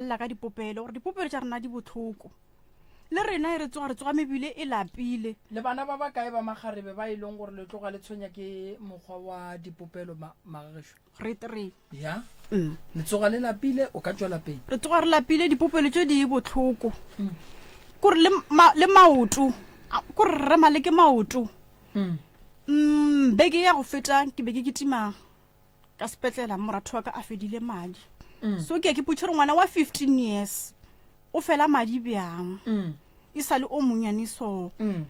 lla ka dipopelo gore dipopelo tša rena di bohloko. Le rena e re tsoga re tsoga mebile e lapile. Le bana ba bakae ba makgarebe ba e leng gore le tloga le tshwenya ke mokgwa wa dipopelo ma, magagešo? Re three. Ya. Mm. Le tsoga le lapile, o ka tšwela pele. Re tsoga re lapile, dipopelo tše di bohloko. Mm. Kore le, ma, le maoto, kore re rema le ke maoto. Mm. Mm, beke ya go feta ke be ke kitima ka sepetlela moratho wa ka a fedile madi. Mm. So ke ya ke putše gore ngwana wa 15 years o fela madi bjang. Mm. E sa le o monyane so. Mm.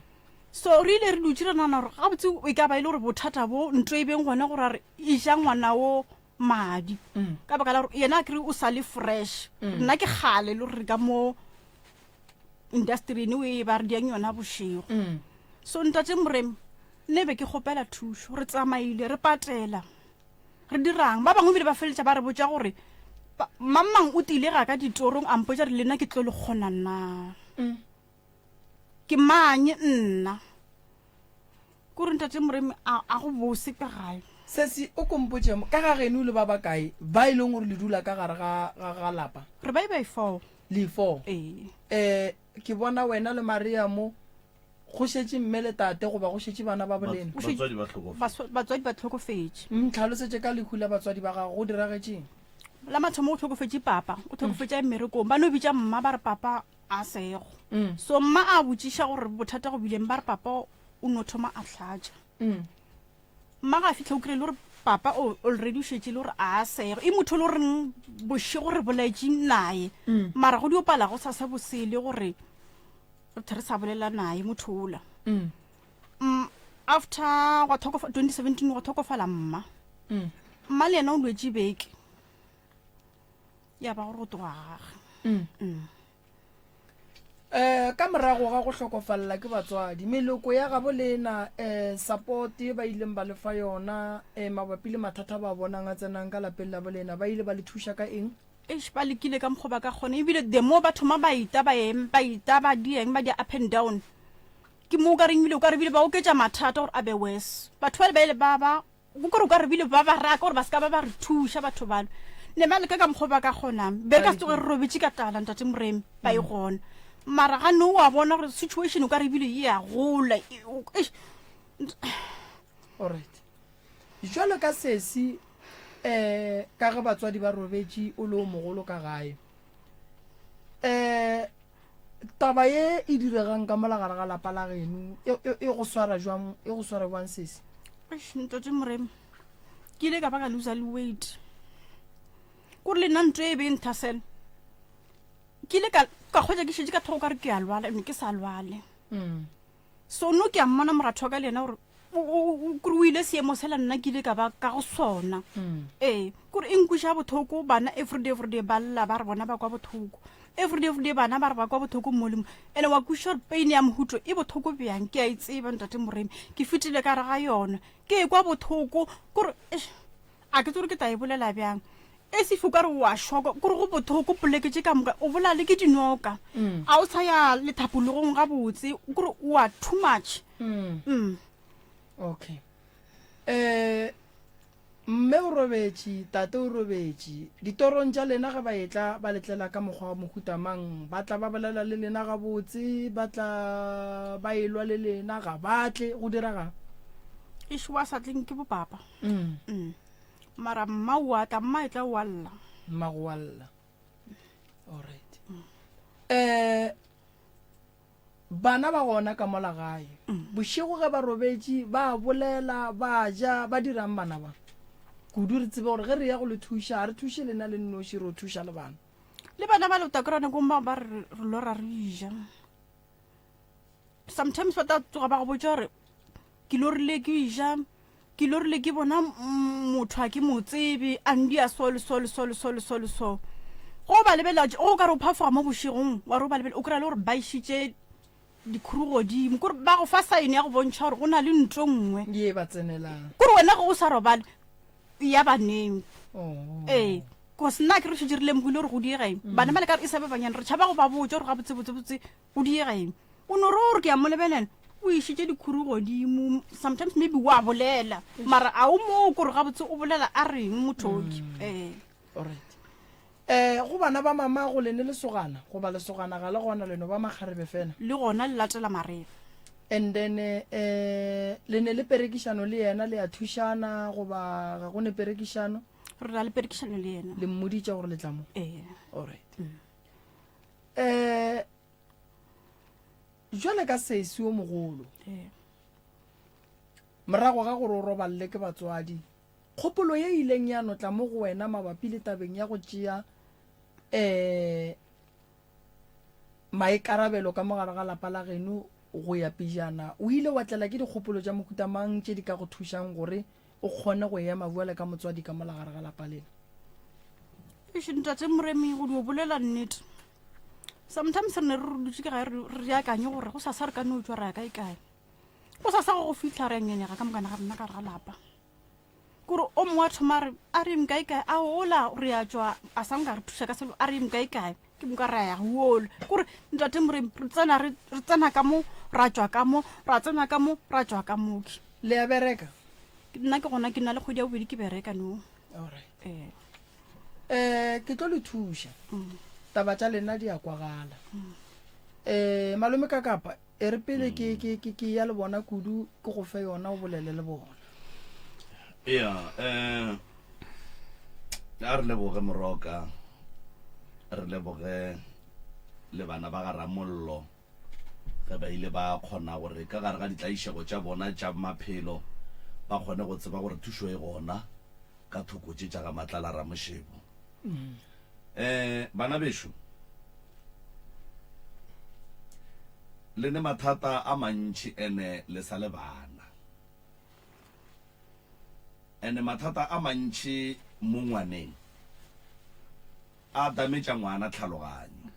So re ile re dutše re nagana gore gabotse e ka ba e le gore bothata bo nto e beng gona gore a re e ja ngwana o madi mm. ka baka la gore yena a kry o sa le fresh mm. nna ke kgale le gore re ka mo industryne o e ba re diang yona bošego mm. so ntate moremi nne be ke kgopela thušo re tsamaile re patela re dirang ba bangwe bile ba feleletša ba re botša gore mang o tile ga ka ditorong a mpotša re lena ke tlo le kgona na mm. Ke mang nna? Kore ntate Moremi a, a go bose ka gae. Sesi, o ko mpotše, ka ga geno le ba bakae ba e leng gore le dula ka gare ga, ga, ga lapa? Re ba e ba e four. Le four? Ee. Eh, ke bona wena le Maria mo, go šetše mme le tate goba go šetše bana ba bolena? Go šetše- Batswadi ba hlokofetše. Baswa- Batswadi ba hlokofetše. Ntlhalosetše ka lehu la batswadi ba gago, go diragetšeng? La mathomo go hlokofetše papa, o hlokofetše a mmerekong. Ba no bitša mma ba re papa a sego. Mm. So mma a botšiša gore bothata go bileng ba re papa o no thoma a hlatša. Mm. Mma ga a fitlha o kry-e le gore papa o already o šetše le gore a sego. E motho le goreng bošego re bolaetše naye. Mm. Mara go dio pala go sasa bosele gore re the re sa bolela naye motho ola. Mm. Mm, after gwa tlhokofa 2017 go tlhokofala mma. Mm. Mma le yena o lwetše beke. Ya ba gore go tloga gage. Mm. Mm. Eh, ka morago ga go hlokofalela ke batswadi meloko ya gabo lena eh, support ye ba ileng ba lefa yona eh, mabapi le mathata ba bonang a tsenang ka lapeng la bolena ba ile ba le thuša ka eng Eish, ba lekile ka mokgwa ba ka kgona ebile the more ba thoma ba ita ba eng ba ita ba dieng ba di up and down ke mo o ka reng ebile o ka re ebile ba oketša mathata gore a be worse batho bale ba ile ba ba Go kore o ka re bile ba ba raka gore ba se ka ba ba re thuša batho balo. Ne ba leka ka mokgwa ba ka kgonang. Be re ka se tsoge re robetše ka tlala ntate Moremi ba e gona. Mara ga no wa bona gore situation o ka re bile e a gola. Eish. Alright. Jwalo ka sesi eh ka ge batswadi ba robetše o le o mogolo ka gae. Eh Taba ye e diregang ka mola gare ga lapa la geno e, e, e go swara jwang, e go swara jwang sesi? Eish, ntate Moremi, ke ile ka ba ka loser le weight. Kore le nna ntho e be e nthasela. Ke ile ka ka kgwetsa ke šetše ka thoko ka re ke a lwala, ene ke sa lwale. Mm. So no ke a mmona moratho wa ka le yena gore kore o ile seemo sela nna ke ile ka ba ka go sona. Mm. Ee, kore e nkweša bothoko bana everyday everyday ba lla ba re bona ba kwa bothoko. Everyday everyday bana ba re ba kwa bothoko mo le mo. Ene wa kweša gore pain ya mohuto e bothoko bjang ke a e tseba ntate Moremi. Ke fetile ka gare ga yona. Ke e kwa bothoko kore eish, a ke tsebe gore ke tla e bolela bjang. As if o ka re wa šoka kore go bothoko poleke tše ka moka o bolaya le ke dinoka. Mm. A o sa ya lethapologong gabotse kore o wa too much. Mm. Mm. Okay. Eh mme o robetše, tate o robetše. Ditorong tša lena ge ba etla ba le tlela ka mokgwa wa mohuta mang? Ba tla ba bolela le lena gabotse, ba tla ba elwa le lena, ga ba tle, go diregang? Eish wa sa tleng ke bopapa. Mm. Mm. Mara mma o a tla, mma e tla o a lla. Mmago wa lla. Alright. Eh bana ba gona ka mola gae. Bošego ge ba robetše ba bolela, ba ja, ba dirang bana ba? Kudu re tsebe gore ge re ya go le thuša, ga re thuše lena le nnoši, re o thuša le bana. Le bana ba letakorane ko mma ba re re lora re ja. Sometimes ba tla tsoga ba go botša gore ke lorile ke ja, ke lorile ke bona motho a ke mo tsebe a ndia so le so le so le so le so le so. Go ba lebelela go ka re o phafoga mo bošegong wa re o ba lebelela o kry-a le gore ba išitše dikhuru godimo kore ba go fa sign ya go bontšha gore go na le ntho nngwe ye ba tsenelang kore wena ge o sa robale ya baneng oh. ee cause nna ke re šetše re lemogile gore go diega eng mm. bana ba le ka re e sa ba banyane re tšhaba go ba botša gore gabotsebotsebotse go diega eng o no re gore ke ya mo lebelela o išitše dikhuru godimo sometimes maybe wa bolela mara a o moo kore gabotse o bolela a reng mothoki mm. ee alright. Um go bana ba mamago le ne lesogana goba lesogana ga le gona le no ba makgarebe fela? Le gona le latela marebe. And then um le ne le perekišano le yena le a thušana goba ga go ne perekišano? Re na le perekišano le yena. Le mmoditše gore le tla mo? Ee. Alright. Um jwale ka sesi o mogolo, Ee. morago ga gore o robalele ke batswadi, Kgopolo ye e ileng ya no tla mo go wena mabapi le tabeng ya go tšea um maikarabelo ka mo gare ga lapa la geno go ya pejana, o ile wa tlela ke dikgopolo tša mohuta mang tše di ka go thušang gore o kgone go ema bjale ka motswadi ka mola gare ga lapa lena? Eish, Ntate Moremi, go dio bolela nnete, sometimes re ne re dutše ke gae re re akanye gore go sasa re ka no tšwa ra ya kae kae. Go sasa go go fihla re a nyenyega ka mokana ga rena ka gare ga lapa. Kore o mongwe a thoma a re, a re yeng kae kae, a ola re a tšwa, a sa nka re thuša ka selo, a re yeng kae kae, ke moka ra ya go ola. Kore ntate Moremi, re tsena re, re tsena ka mo, ra tšwa ka mo, ra tsena ka mo, ra tšwa ka mo. Le a bereka? Nna ke gona ke na le kgwedi ya bobedi ke bereka no. Alright. Ee. Eh, ke tlo le thuša. Taba tša lena di a kwagala. Eh, malome Kakapa, E re pele ke, ke, ke, ke ya le bona kudu, ke go fe yona o bolele le bona. Ya, eh, a re leboge Moroka, re leboge le bana ba ga Ramollo ge ba ile ba kgona gore ka gare ga ditlaišego tša bona tša maphelo ba kgone go tseba gore thušo e gona ka thoko tše tša ga Matlala Ramošebo. Eh, bana bešo, le ne mathata a mantši ene le sa le bana. Ene mathata a mantši mo ngwaneng a dametša ngwana tlhaloganyo.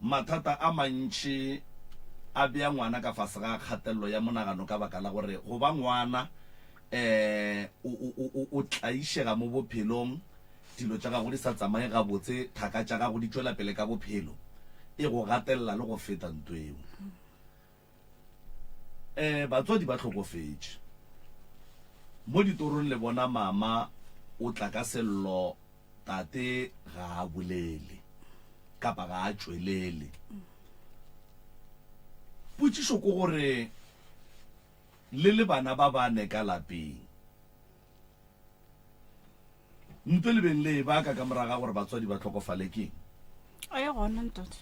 Mathata a mantši a bea ngwana ka fase ga kgatelelo ya monagano ka baka la gore go ba ngwana um o, o, o, o tlaišega mo bophelong, dilo tša gago di sa tsamaye gabotse, thaka tša gago di tšwela pele ka bophelo, e go gatelela le go feta nto eo. Um batswadi ba hlokofetše. Mo ditorong le bona mama o tla ka sello, tate ga a bolele kapa ga a tšwelele. Potšišo ke gore le le bana ba bane ka lapeng, nto le beng le e baka ka morago ga gore batswadi ba hlokofale ke eng? A e gona ntate.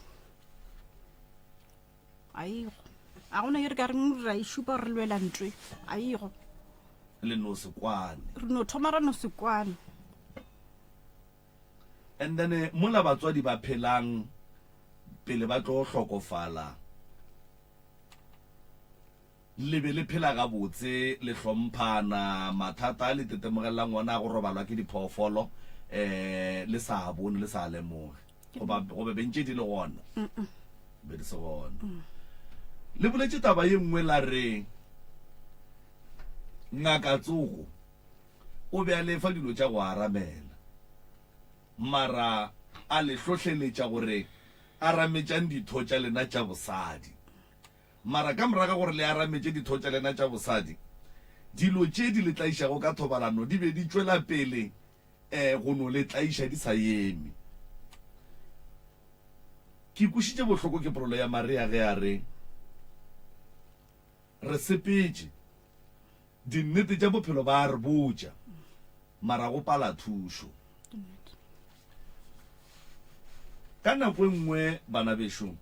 A e go. A gona ye re ka reng ra e šupa re lwela ntwe. A e go. Le no se kwane. Re no thoma ra no se kwane. And then eh, mola batswadi ba phelang pele ba tlo hlokofala le be le phela gabotse le hlomphana mathata a le tetemogelelang ona a go robalwa ke diphoofolo um le sa bone le sa lemoge goba goba bentše di le gona be di se gona le boletše taba ye nngwe la re ngaka tsoko o be a le fa dilo tša go aramela mara a le hlohleletša gore arametšang ditho tša lena tša bosadi Mara ka morago ga gore le arametše ditho tša lena tša bosadi, dilo tše di le tlaišago ka thobalano di be di tšwela pele go no le tlaiša di sa eme. Ke kwešitše bohloko ke polelo ya Maria ge a re, Re sepetše. Dinnete tša bophelo ba a re botša, mara go pala thušo. Ka nako e nngwe, bana bešo,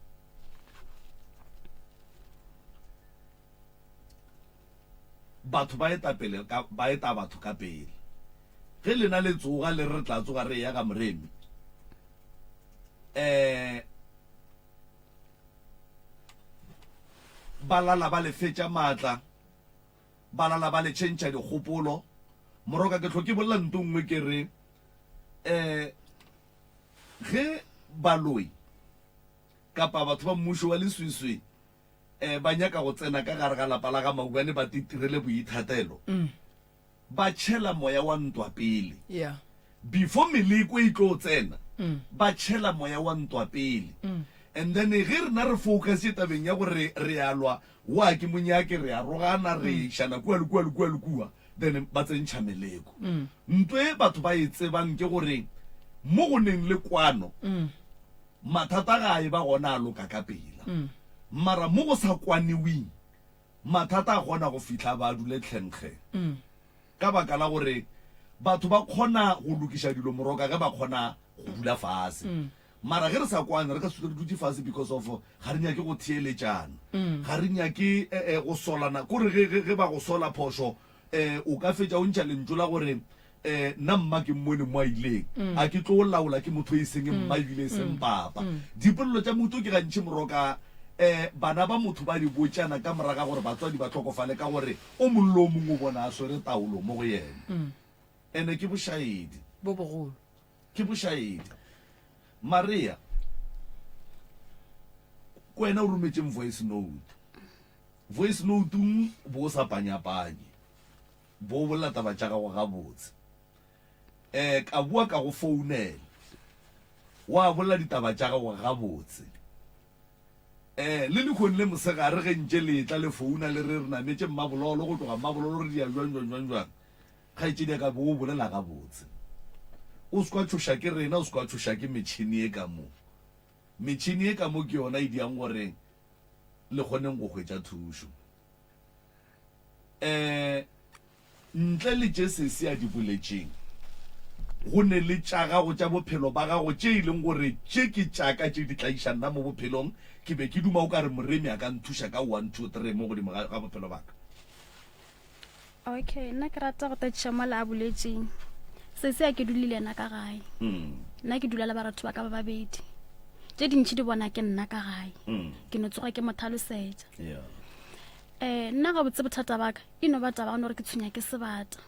batho ba eta pele ka, ba eta batho ka pele. Ge lena le tsoga le re re tla tsoga re eya ga Moremi, eh, ba lala ba le fetša maatla, ba lala ba le tšhentšha dikgopolo. Moroka ke hlo ke bolela nto nngwe ke re, eh, ge baloi kapa batho ba mmušo wa leswiswi um ba nyaka go tsena ka gare ga lapa la ga Maubane ba titirele boithatelo, ba tšhela moya wa ntwa pele. Yeah. Before meleko e tlo tsena, ba tšhela moya wa ntwa pele. And then ge rena re focusitše tabeng ya gore re a lwa, wa ke monyake, re a rogana, re išana kua le kua le kua le kua, then ba tsentšha meleko. Nto e batho ba e tsebang ke gore. Mo go neng le kwano, mathata ga a e ba gona a loka ka pela. Mara mo go sa kwanewing, mathata a kgona go fihla ba dule tlhenkge. Ka baka la gore batho ba kgona go lokiša dilo moroka ge ba kgona go dula fase. Mara ge re sa kwane re ka se re dutše fase because of ga re nyake go theeletšana. Ga re nyake go solana. Kore ge, ge, ge ba go sola phošo, o ka fetša o ntšha lentšu la gore um nna mma ke mmone mo a ileng mm. a ke tlo laola ke motho e seng mma mm. ebile e seng mm. papa dipolelo tša motho ke gantši moroka um bana ba motho ba di botšana ka moraga gore batswadi ba tlhokofale ka gore o mongwe le o mongwe o bona a swere taolo mo go yena ene ke bošaedi bo bogolo ke bošaedi maria ko wena o rometšeng voice note voice note-ong bo o sa panyapanye Bo bolela taba tša gago gabotse. Eh, ka boa ka go founela. Wa bolela ditaba tša gago gabotse. Eh, le lekhong le mosegare ge ntše le etla le founa le re re nametše Mmabololo, go tloga Mmabololo re dia jwang jwang jwang jwang. Kgaetšedi ya ka bo bolela gabotse. O se kwa tšhoša ke rena, o se kwa tšhoša ke metšhini ye ka mo. Metšhini ye ka mo ke yona e diang gore le kgoneng go hwetša thušo. Um ntle le tše sesi a di boletšeng, go ne le tša gago tša bophelo ba gago tše e leng gore tše ke tša ka tše di tla iša nna mo bophelong. Ke be ke duma o ka re Moremi a ka nthuša ka one, two, three mo godimo ga, ga bophelo ba ka. Okay, nna ke rata go tatšiša mola a boletšeng. Sesi a ke dule le yena ka gae. Nna ke dula le baratho ba ka ba babedi. Tše dintši di bona ke nna ka gae. Ke no tsoga ke mo thalosetša. Yeah. Eh, nna gabotse bothata ba ka e no ba taba gone gore ke tshwenya ke sebata.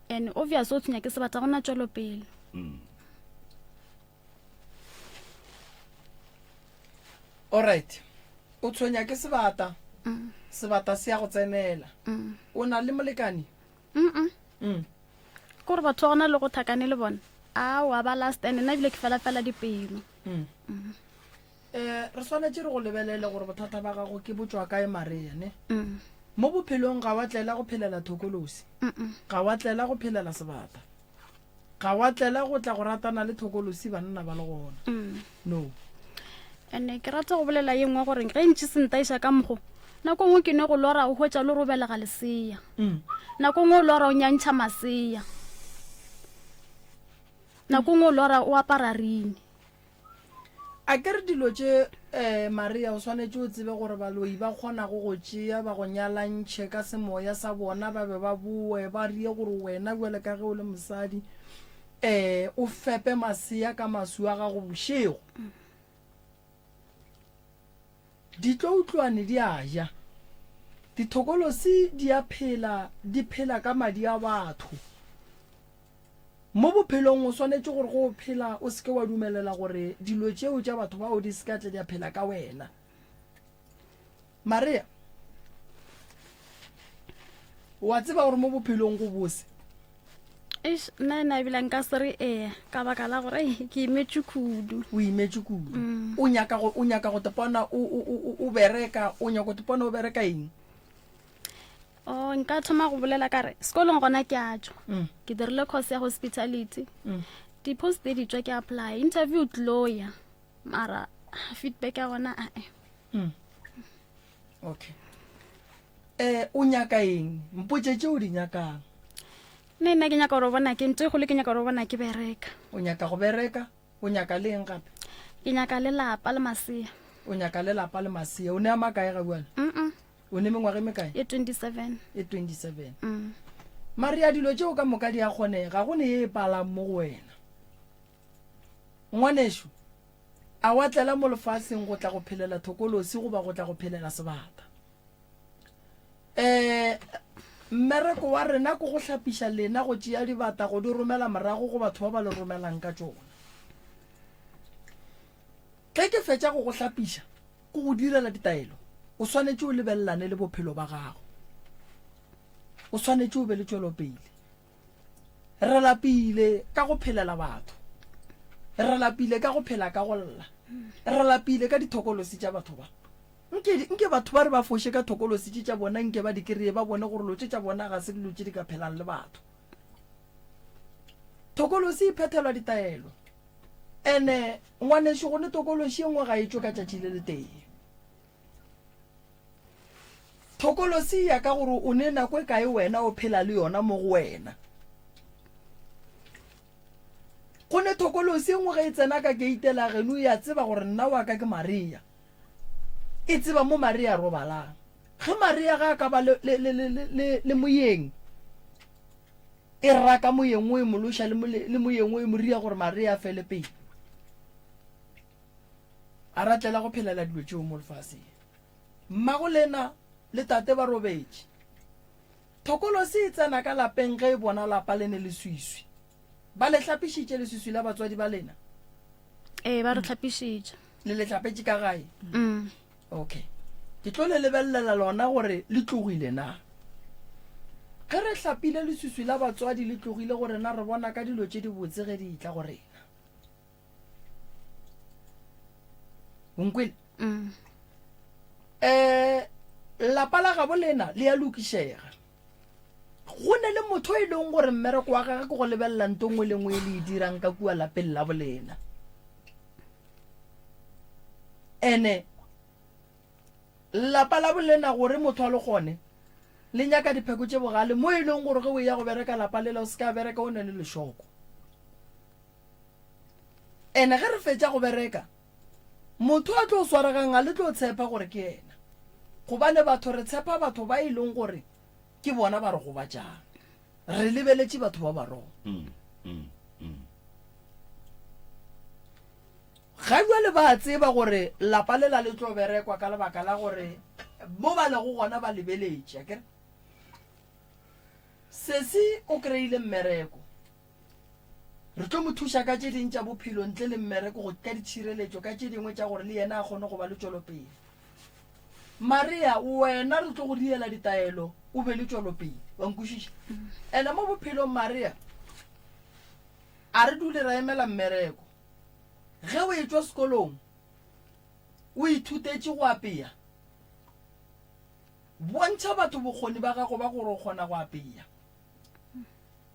And obvious o tshwenya ke sebata go na tšwelopele. Alright. O tshwenya ke sebata. Sebata se ya go tsenela. O na le molekane? Mm. Mm. Kore batho ba gona le go thakane le bona. Aowa ba last and nna ebile ke fela fela dipelo. Mm. Eh, re swanetše re go lebelele gore bothata ba gago ke bo tšwa kae Maria, ne? Mm. Mo bophelong ga wa tlela go phelela thokolosi. Mm. Ga wa tlela go phelela sebata. Ga wa tlela go tla go ratana le thokolosi banna ba le gona. Mm. No. Ene ke rata go bolela ye nngwe gore ge ntši se ntaiša ka mogo nako nngwe ke ne go lora o hwetša le go belega lesea. Mm. Nako nngwe o lora o nyantšha masea. Nako nngwe o lora o apara rini. A ke re dilo tše, eh, Maria, o swanetše o tsebe gore baloi ba kgona go go tšea ba go nyalantšhe ka semoya sa bona ba be ba boe ba rie gore wena bjale ka ge o le mosadi, eh, o fepe masea ka maswi a gago bošego. Ditloutlwane di a ja. Dithokolosi di a phela, di phela ka madi a batho. Mo bophelong o swanetše gore ge o phela o se ke wa dumelela gore dilo tšeo tša batho bao di se ka tla di a phela ka wena. Maria, wa tseba gore mo bophelong go bose? Eish, nna ena ebile nka se re ee ka baka la gore ei, ke imetšwe kudu. O imetšwe kudu. O nyaka go o nyaka go tepona o o o o bereka, o nyaka go tepona o bereka eng? Oh, nka thoma go bolela ka re sekolong gona ke a tšwa mm. ke dirile course ya hospitality mm. di-post tse di tšwa ke apply interview tlo ya mara feedback ya gona ae mm. okay eh o nyaka eng mpotše tše o di nyakang nne nna ke nyaka gore bona ke ntho e kgolo ke nyaka gore bona ke bereka o nyaka go bereka o nyaka le eng gape ke nyaka le lapa le masea o nyaka le lapa le masea o ne a makae ga bjale mm -mm. O ne mengwaga e mekae? E 27. E 27. Mm. Maria, dilo tšeo ka moka di a kgonega, go ne ye e palang mo go wena. Ngwanešu, a wa tlela mo lefaseng go tla go phelela thokolosi goba go tla go phelela sebata? Eh, mmereko wa rena ke go hlapiša lena, go tšea dibata, go di romela morago go batho ba ba le romelang ka tšona. Ge ke fetša go go hlapiša, Ke go direla ditaelo. O swanetše o lebelelane le bophelo ba gago. O swanetše o be le tšwelopele. Re lapile ka go phelela batho. Re lapile ka go phela ka go lla. Re lapile ka dithokolosi tša batho ba. Nke, nke batho ba re ba foše ka thokolosi tše tša bona, nke ba di kreye, ba bone gore lo tše tša bona ga se dilo tše di ka phelang le batho. Thokolosi e phethelwa ditaelo. Ene ngwanešu go ne tokološi e nngwe ga e tšwe ka tšatši le letee. Thokolosi e ya ka gore o ne nako e kae wena o phela le yona mo go wena. Go ne thokolosi e nngwe ge e tsena ka keite la geno ya tseba gore nna wa ka ke Maria. E tseba mo Maria a robalang. Ge Maria ge a ka ba le, le, le, le, le, le moyeng, e raka moyeng o e mološa le, le moyeng o e moria gore Maria a fele pele. A ratlela go phelela dilo tšeo mo lefaseng. Mmago lena le tate ba robetše. Thokolosi e tsena ka lapeng ge e bona lapa le ne leswiswi. Ba le hlapišitše leswiswi la batswadi ba lena? Ee, ba re hlapišitše. Le le hlapetše ka gae? Mm. Okay. Ke tlo le lebelelela lona gore le tlogile na. Ge re hlapile leswiswi la batswadi le tlogile go rena re bona ka dilo tše dibotse ge di tla go rena. O nkwele? Mm. Eh lapa la gabo lena le ya lokišega. Go ne le motho e leng gore mmereko wa gage ke go lebelela nto nngwe le nngwe e le e dirang ka kua lapeng la bolena. Ene lapa la bolena gore motho a le gone le nyaka dipheko tše bogale mo e leng gore ge o ya go bereka lapa lela o se ka bereka o ne le lešoko. Ene ge re fetša go bereka motho a tlo swaregang a le tlo tshepa gore ke yena gobane batho re tshepa batho ba e leng gore ke bona ba re gobatšang re lebeletše batho ba barong mm, mm, mm. Ga bjale ba a tseba gore lapa lela le tlo berekwa ka lebaka la gore mo ba lego gona ba lebeletše akere sesi o kry-ile mmereko Re tlo mo thuša ka tše ding tša bophelo ntle le mmereko go ka ditšhireletšo ka tše dingwe tša gore le yena a kgone go ba le tšwelopele. Maria, wena re tlo go diela ditaelo o be le tšwelopele. Wa nkwešiša? Ene mo bophelong Maria, a re dule ra emela mmereko. Ge o etšwa sekolong o ithutetše go apea, bontšha batho bokgoni ba gago ba gore o kgona go apea.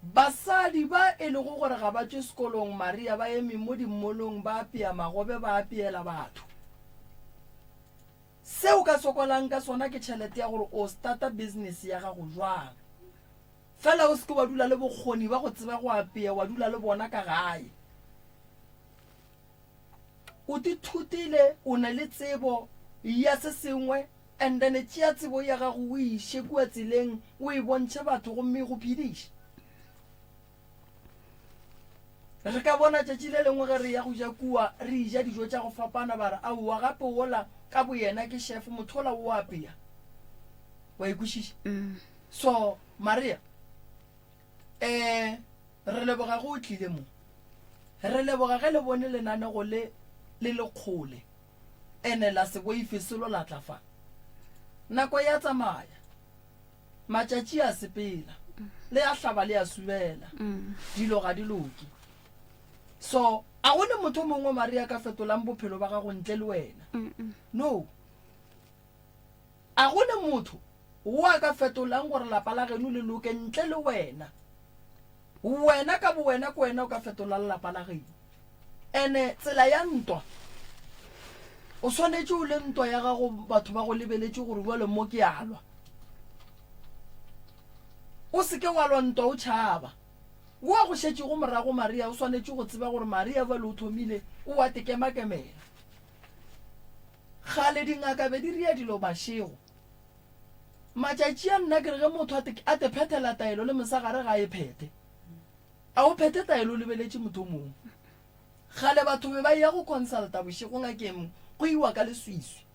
Basadi ba e lego gore ga ba tšwe sekolong Maria ba eme mo dimmolong ba apea magobe ba apeela batho. Se o ka sokolang ka sona ke tšhelete ya gore o starta business ya gago jwang. Fela o se ke wa dula le bokgoni ba go tseba go apea wa dula le bona ka gae. O tithutile o ne le tsebo ya se sengwe And then tšea tsebo ya gago o e iše kua tseleng o e bontšhe batho gomme e go phediše. Re ka bona tšatši le lengwe ge re ya go ja kua re eja dijo tša go fapana ba re aowa gape wola ka boyena ke chef motho ola o apea. Wa e kwešiša? Mm. So Maria eh re leboga ge o tlile mo. Re leboga ge le bone lenanego le le le kgole. Ene la se boife selo la tla fa. Nako ya tsamaya, matšatši a sepela, le a hlaba le a subela, dilo ga di loke. So, a go ne motho mongwe Maria ka fetolang bophelo ba gago ntle le wena. No. A go ne motho wo a ka fetolang gore lapa la geno le loke ntle le wena. Wena ka bowena ke wena o ka fetolang lapa la geno. Ene tsela ya ntwa, o swanetše o le ntwa ya gago batho ba go lebeletše gore bjale mo ke a lwa. O se ke wa lwa ntwa o tšhaba. Wo a go šetšego morago Maria o swanetše go tseba gore Maria bjale o thomile o a tekemakemela. Kgale dingaka be di ria dilo mašego. Matšatši a nna ke re ge motho a te phethela taelo le mosegare ga a e phethe. A o phethe taelo o lebeletše motho o mongwe. Kgale batho be ba eya go consulta bošego ngakeng go iwa ka leswiswi.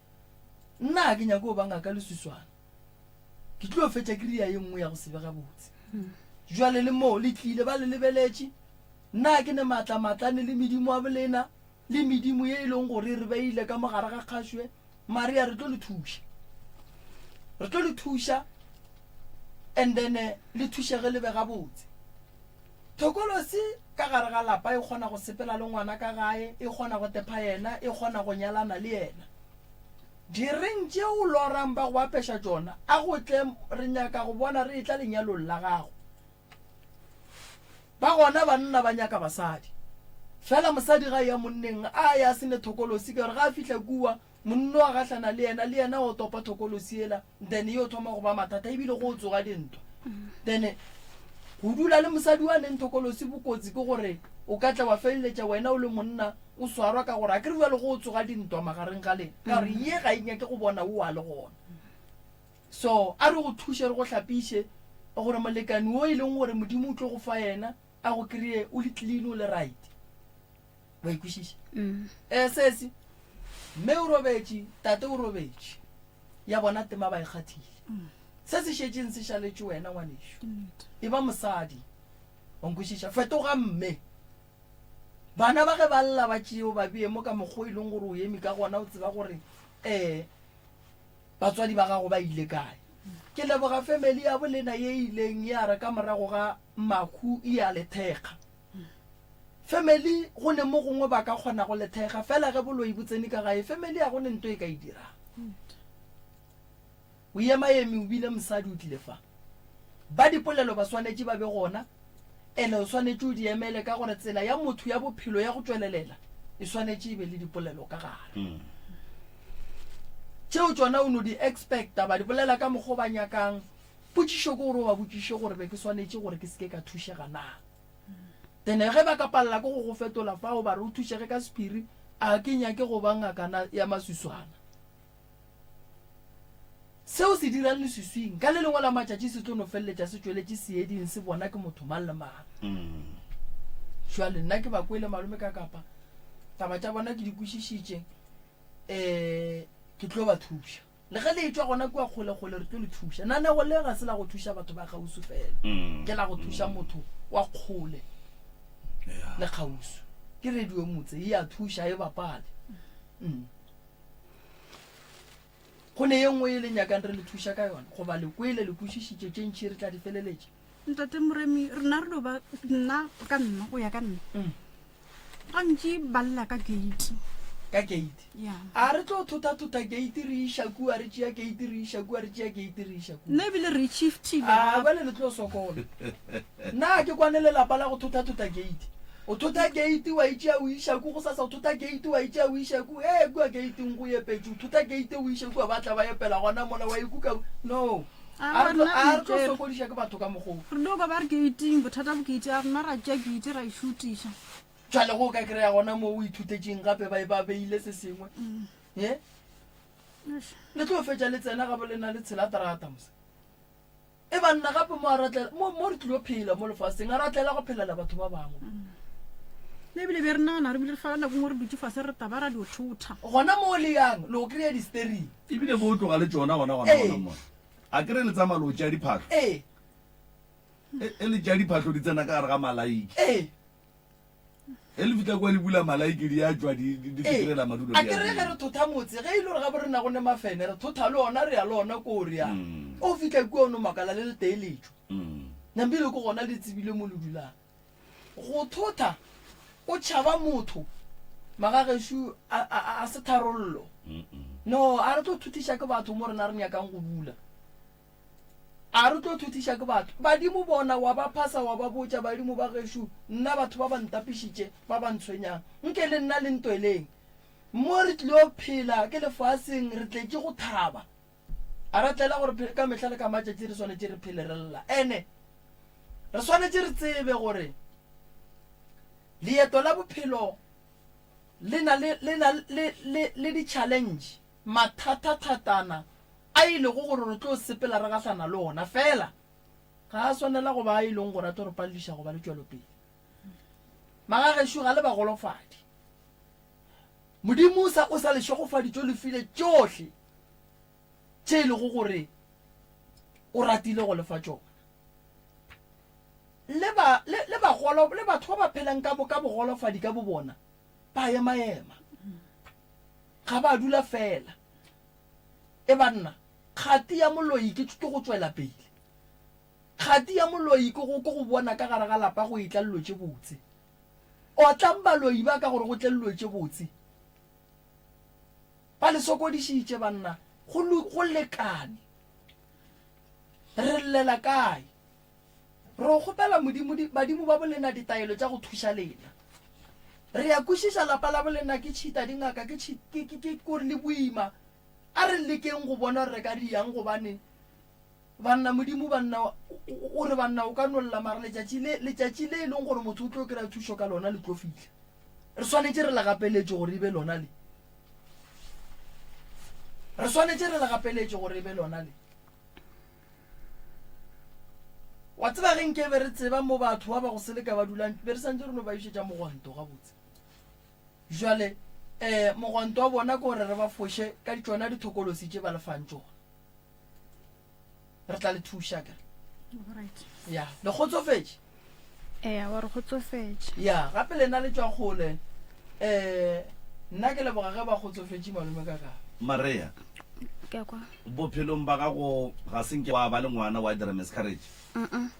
Nna ga ke nyake go ba ngaka leswiswana. Ke tlo fetša ke ria ye nngwe ya go se be gabotse. Jwale le moo le tlile ba le lebeletše. Nna ga ke ne maatla maatlane le medimo wa bolena le medimo ye e leng gore re beile ka mo gare ga kgašo ye. Maria re tlo le thuša. Re tlo le thuša and then eh, le thušege le be gabotse. Thokolosi ka gare ga lapa e kgona go sepela le ngwana ka gae, e kgona go tepha yena, e kgona go nyalana le yena. Direng tše o lorang ba go apeša tšona, a go tle re nyaka go bona re etla lenyalong la gago. Ba gona banna ba nyaka basadi. Fela mosadi ga eya monneng a ya a se ne thokolosi ka gore ga a fihla kua monno a gahlana le yena le yena o topa thokolosi yela then yo thoma go ba mathata ebile go tsoga dintwa. Then go dula le mosadi wa neng thokolosi bokotsi ke gore o ka tla wa feleletša wena o le monna o swarwa ka gore a ke re bjale go tsoga dintwa magareng ga lena ka gore ye ga e nyake go bona o a le gona. So a re go thuše re go hlapiše gore molekani o e leng gore Modimo o tlo go fa yena a go kry-e o le clean o le right wa ikwešiša mm. eh sesi mme o robetše tate o robetše ya bona tema ba e kgathile mm. se se šetšeng se šaletše wena ngwanešu e ba mosadi wa nkwešiša fetoga mme bana ba ge ba lla ba tšeo ba bee mo ka mokgwa e leng gore o eme ka gona o tseba gore um batswadi ba gago ba ile kae ke leboga family ya bolena ye ileng ya re ka morago ga Mahu e a le thekga. Family go ne mo gongwe ba ka kgona go le thekga fela ge boloi bo tsene ka gae family ga go ne nto e ka e dirang. O emaeme o bile mosadi o tlile fa. Ba dipolelo ba swanetše ba be gona ene o swanetše o di emele ka gore tsela ya motho ya bophelo ya go tšwelelela e swanetše e be le dipolelo ka gare. Tšeo tšona o no di expecta ba di bolela ka mokgwa o ba nyakang. Potšišo ke gore o ba botšiše gore be ke swanetše gore ke se ke ka thušega na. Then ge ba ka palela ke go go fetola fao ba re o thušege ka sephiri, a ke nyake go ba ngakana ya maswiswana. Seo se dirang leswiswing, ka le lengwe la matšatši se tlo no feleletša se tšweletše seeding se bona ke motho mang le mang. Jwale nna ke ba kwele malome ka kapa taba tša bona ke di kwešišitše, um ke tlo ba thuša. Le ge le etšwa gona kua kgolekgole, re tlo le thuša. Nanego le ga se la go thuša batho ba kgauswi fela, mm. ke la go thuša mm. motho wa kgole le kgauswi. Ke radio motse e a thuša e bapale. Mm. Go ne ye nngwe e le nyakang re le thuša ka yona goba le kwele le kwešišitše tše ntšhi re tla di feleletša. Ntate Moremi, rena re do ba nna ka nna go ya ka nna. Mm. Gantši ba lla ka gate. Ka gate? Ya. A re tlo thotha-thotha gate re iša kua, re tšea gate re iša kua, re tšea gate re iša kua. Nna ebile re shiftile. A bjale le tlo sokola. Nna ke kwane le lapa la go thotha-thotha gate. O thotha gate wa e tšea o iša ku, gosasa o thotha gate wa e tšea o iša ku. Hee kua gateng go epetšwe, o thotha gate o iše kua ba tla ba epela gona mola wa e kuka. No. A re tlo sokodiša ke batho ka mokgwa o. Re no kwa ba re gate-ing, bothata bo gate, a rena ra tšea gate ra e šutiša. Jwale go ka kry-a gona mo o ithutetšeng gape ba ba beile se sengwe. Ye? Le tlo fetša le tsena gabo lena le tshela terata mose. E banna gape mo a ratlela mo mo re tlilo phela mo lefaseng a ratlela go phelela batho ba bangwe. Le ebile be re nagana re bile re fala nako nngwe re dutše fase re taba ra dio thotha. Gona mo le yang le go kry-a di-steering. Ebile bo tloga le tšona gona gona gona mo. A kere le tsamaya le o tšea diphahlo. Ee. E le tšea diphahlo di tsena ka gare ga malaiki. Ee. E le fihla kwa le bula malaiki di a tšwa di di fitirela madulo. A kere ge re thotha motse ge e le gore ga bo rena go ne mafene re thotha le ona re ya le ona ko re yang. O fihla kua o no makala le letee le tšwa. Nambile ke gona le tsebile mo le dulang. Go thotha o tšhaba motho magagešo a, a, a se tharollo. No, a re tlo thuthiša ke batho mo rena re nyakang go dula. A re tlo thuthiša ke batho. Badimo bona wa ba phasa wa ba botša, badimo ba gešo, nna batho ba ba ntapišitše, ba ba ntshwenyang. Nke le nna le ntweleng. Mo re tlilo phela ke lefaseng re tletše go thaba. A ra tlela gore ka mehla le ka matšatši re swanetše re phele re lla. Ene re swanetše re tsebe gore leeto la bophelo le na le le na le le le di-challenge, mathathathatana a e lego gore re tlo sepela re gahlana le ona, fela ga a swanela go ba a e leng gore a tlo re palediša go ba le tšwelopele. Magagešo ga le bagolofadi. Modimo o sa o sa le šegofaditše o le file tšohle tše e lego gore o ratile go le fa tšona. Le ba le le bagolo le batho ba ba phelang ka ka bogolofadi ka bobona ba emaema. Ga ba dula fela. E banna, kgati ya moloi ke ke go tšwela pele. Kgati ya moloi ke go ke go bona ka gare ga lapa go etla dilo tše botse. Otlang baloi ba ka gore go tle dilo tše botse. Ba le sokodišitše banna, go, go lekane. Re llela kae? Re o kgopela Modimo, di, badimo ba bolena ditaelo tša go thuša lena. Re a kwešiša lapa la bolena ke tšhita dingaka ke tšhi ke ke ke kore le boima. A re lekeng go bona gore re ka diang gobane banna Modimo banna o re banna o ka no lla mara letšatši le letšatši le e leng gore motho o tlo kry-a thušo ka lona le tlo fihla. Re swanetše re le gapeletše gore e be lona le. Re swanetše re le gapeletše gore e be lona le. Wa tseba ge nke be re tseba mo batho ba ba go seleka ba dulang, be re santse re no ba išetša mogwanto gabotse. Jwale um mogwanto wa bona ke gore re ba foše ka ditšona dithokolosi tše ba le fang tšona. Re tla le thuša kere. Ya, le kgotsofetše? Eya, wa re kgotsofetše. Ya, gape lena le tšwa kgole. Um nna ke leboga ge ba kgotsofetše malome ka ka. Maria. Ke a kwa. Bophelong ba gago ga se nke wa ba le ngwana wa dira miscarriage? Mm-mm.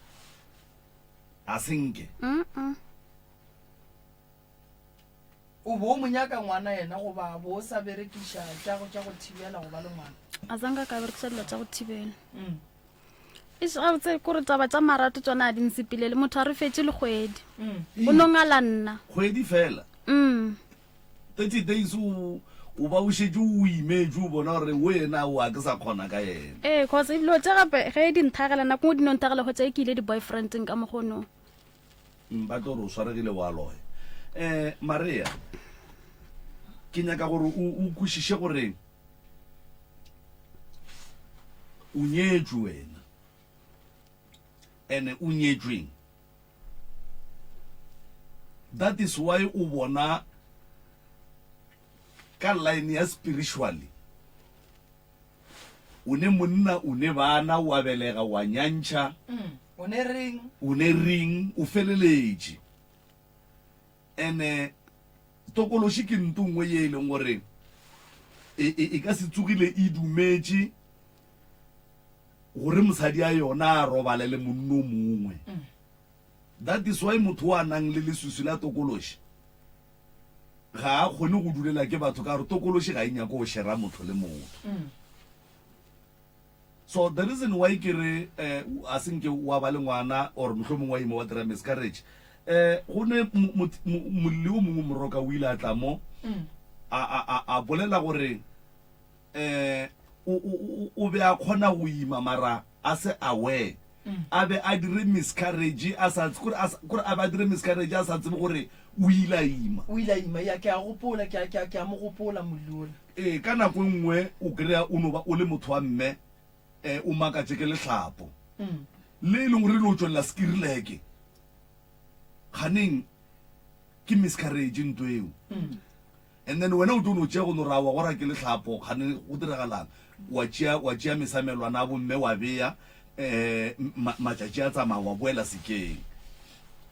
Ga se nke? Mm-mm. O bo o mo nyaka ngwana yena goba bo o sa berekiša tša go tša go thibela go ba le ngwana? A sa nka ka berekiša dilo tša go thibela. Mm. Eish, gabotse kore taba tša marato tšona a di nsepelele motho a re fetše le kgwedi Mm. o no ngala nna Kgwedi fela. mm. 30 days o o ba o šetše o imetšwe o bona gore wena o a ke sa kgona ka yena. Ee, cause dilo tše gape ge di nthagela nako nngwe di no nthagela hwetša e ke ile di-boyfriendeng ka mokgonong. Mm, ba tlo re o swaregile wa loya. Eh, Maria, ke nyaka gore o o kwešiše gore o nyetšwe wena. Ene o nyetšweng. That is why o bona ka line ya spiritually o ne monna o ne bana wa belega wa nyantšha mm, o ne ring o ne ring o feleletše ene tokološi ke nto nngwe ye e leng gore e, e, e ka se tsogile e dumetše gore mosadi a yona a robale le monno mongwe mm. that is why motho a nang le leswiswi la tokološi ga a kgone go dulela ke batho ka gore tokološi ga e nyake go shera motho le motho mm. so the reason why ke re eh, a se nke wa ba le ngwana or mohlomongwe wa ima wa dira miscarriage eh go ne molli o mongwe moroka o ile a tla mo mm. a, a, a bolela gore eh o be a kgona go ima mara a se aware mm. a be a dire miscarriage a sa kore a be a dire miscarriage a sa tsebe gore o ile a ima o ile a ima ya ke a gopola ke a ke a ke a mo gopola molli ee ka nako e nngwe o kry-a o no ba o le motho wa mme um o makatše ke lehlapo mm. le e leng gore le o tswelela sekirileke kganeng ke miscarriage nto eo mm. And then wena o tlo no tšea go no ra wa gora ke lehlapo kgane go diragalang wa tšea wa tšea mesamelwana a bomme wa bea eh matšatši a tsamaya wa boela sekeng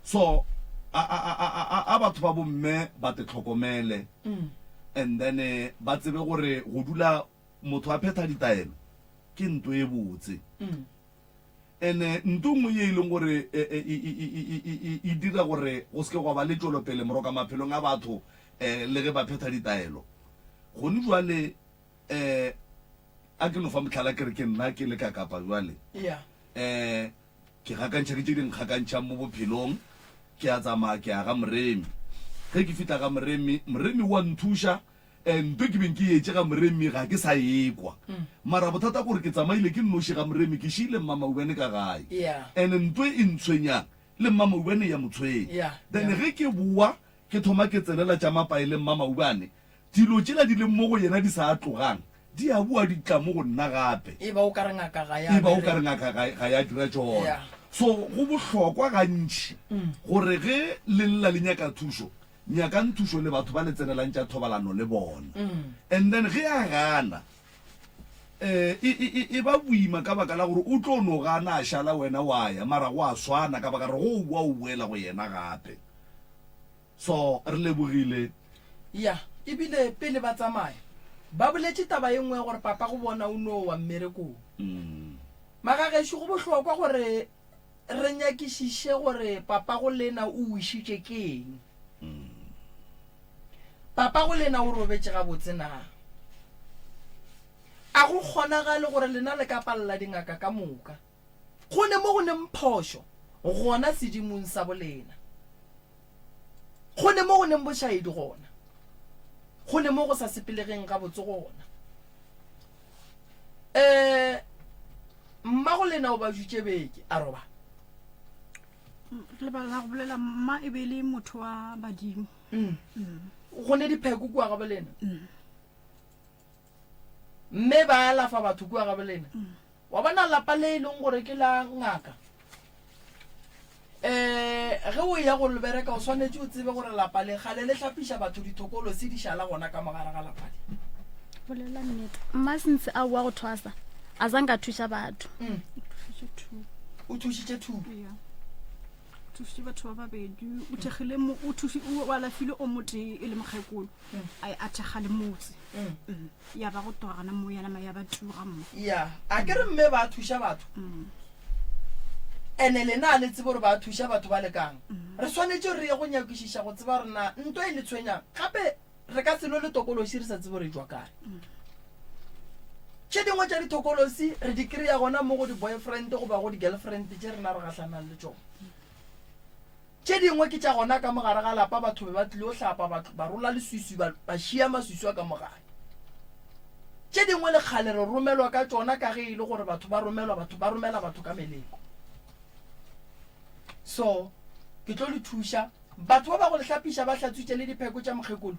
so a a a a a batho ba bomme ba te tlhokomele mm. and then eh, ba tsebe gore go dula motho a phetha ditaelo ke nto e botse mm. Ene nto nngwe ye e leng gore e dira gore go se ke gwa ba le tšwelopele moroka maphelong a batho le ge ba phetha ditaelo gone jwale, um a ke no fa mohlala ke re ke nna ke le ka Kapa jwale, um ke gakantšha ke tše di nkgakantšhang mo bophelong, ke a tsamaya ke ya ga Moremi. Ge ke fihla ga Moremi, Moremi o a nthuša, Nto ke beng ke etše ga Moremi ga ke sa ekwa. Mara bothata kore ke tsamaile ke nnoši ga Moremi ke šiile Mmamaubane ka gae. And nto e ntshwenyang le Mmamaubane ya mo tshwenya. Then ge ke bowa ke thoma ke tsenela tša mapae le Mmamaubane, dilo tšela di leng mo go yena di sa tlogang di a bowa di tla mo go nna gape. E ba o ka re ngaka ga ya E ba o ka re ngaka ga ya dira tšona. So go bohlokwa gantši gore ge le lla le nyaka thušo, Nyakang thušo le batho ba le tsenelang tša thobalano le bona. And then ge a gana, eh, e, e, e, e ba boima ka baka la gore o tlo no gana a šala wena wa ya, mara go a swana ka baka gore go o boa o boela go yena gape. So re lebogile. Ya, ebile pele ba tsamaya, ba boletše taba ye nngwe ya gore papa go bona o no wa mmerekong. Magagešo, go bohlokwa gore Re nyakišiše gore papago lena o wišitše ke eng. Papago lena o robetše gabotse na? A go kgonagale gore lena le ka palela dingaka ka moka? Go ne mo go neng phošo gona sedimong sa bolena. Go ne mo go neng bošaedi gona. Go ne mo go sa sepelegeng gabotse gona. Um mmago lena o ba jutše beke a roba. Lebala la go bolela mma e be e le motho wa badimo. Mm. Go ne dipheko kua gabo lena. Mme ba alafa batho kua gabo lena. Wa bona lapa le e leng gore ke la ngaka. Um ge o eya go le bereka o swanetše o tsebe gore lapa le kgale le hlapiša batho dithokolosi di šala gona ka mogare ga lapa le. Bolela nnete. Mma since a boa go thwasa a zanka a thuša batho. Mm. O thušitše two. Yeah. Thušitše batho ba babedi o thekgile mo o thuši o alafile o motee e le mokgekolo mm. a a thekga le motse mm. Mm. ya ba go toga gana mo ya nama ya ba tuga mo ya a ke re mme ba thuša batho ene lena a le tsebe gore ba thuša batho ba lekang re swanetše re ye go nyakišiša go tseba gore na nto e le tshwenyang gape re ka se lwe le tokološi re sa tsebe gore e tšwa kae tše dingwe tša dithokolosi re di kry-a gona mo go di-boyfriend goba go di-girlfriend tše rena re gahlanang le tšona Tše dingwe ke tša gona ka mo gare ga lapa, batho be ba tlilo hlapa, ba, ba rola leswiswi, ba, ba šia maswiswi a ka mo gae. Tše dingwe le kgale re romelwa ka tšona ka ge e le gore batho ba romelwa, batho ba romela batho ka meleko. So, ke tlo le thuša. Batho ba ba go le hlapiša ba hlatswitše le dipheko tša mokgekolo.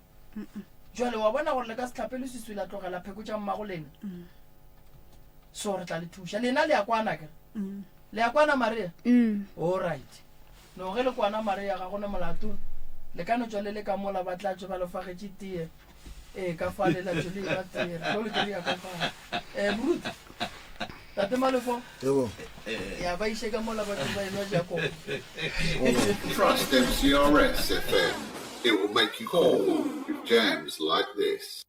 Jwale wa bona gore le ka se hlape leswiswi la tlogela pheko tša mmago lena. So re tla le thuša. Lena le a kwana akere? Le a kwana Maria? Mm. All right. No ge le kwana Maria ga gona molato. Le ka no tšwa le le ka mola ba tla tšwe ba le fagetše tee. Ee ka fa le la tšwe le ba tee. Re tlo le kry-a ka fa. Eh moruti. Tate Malefo. Yebo. Ya ba iše ka mola ba tšwe ba enwa Jacob. Trust MCRS FM. It will make you cool with jams like this.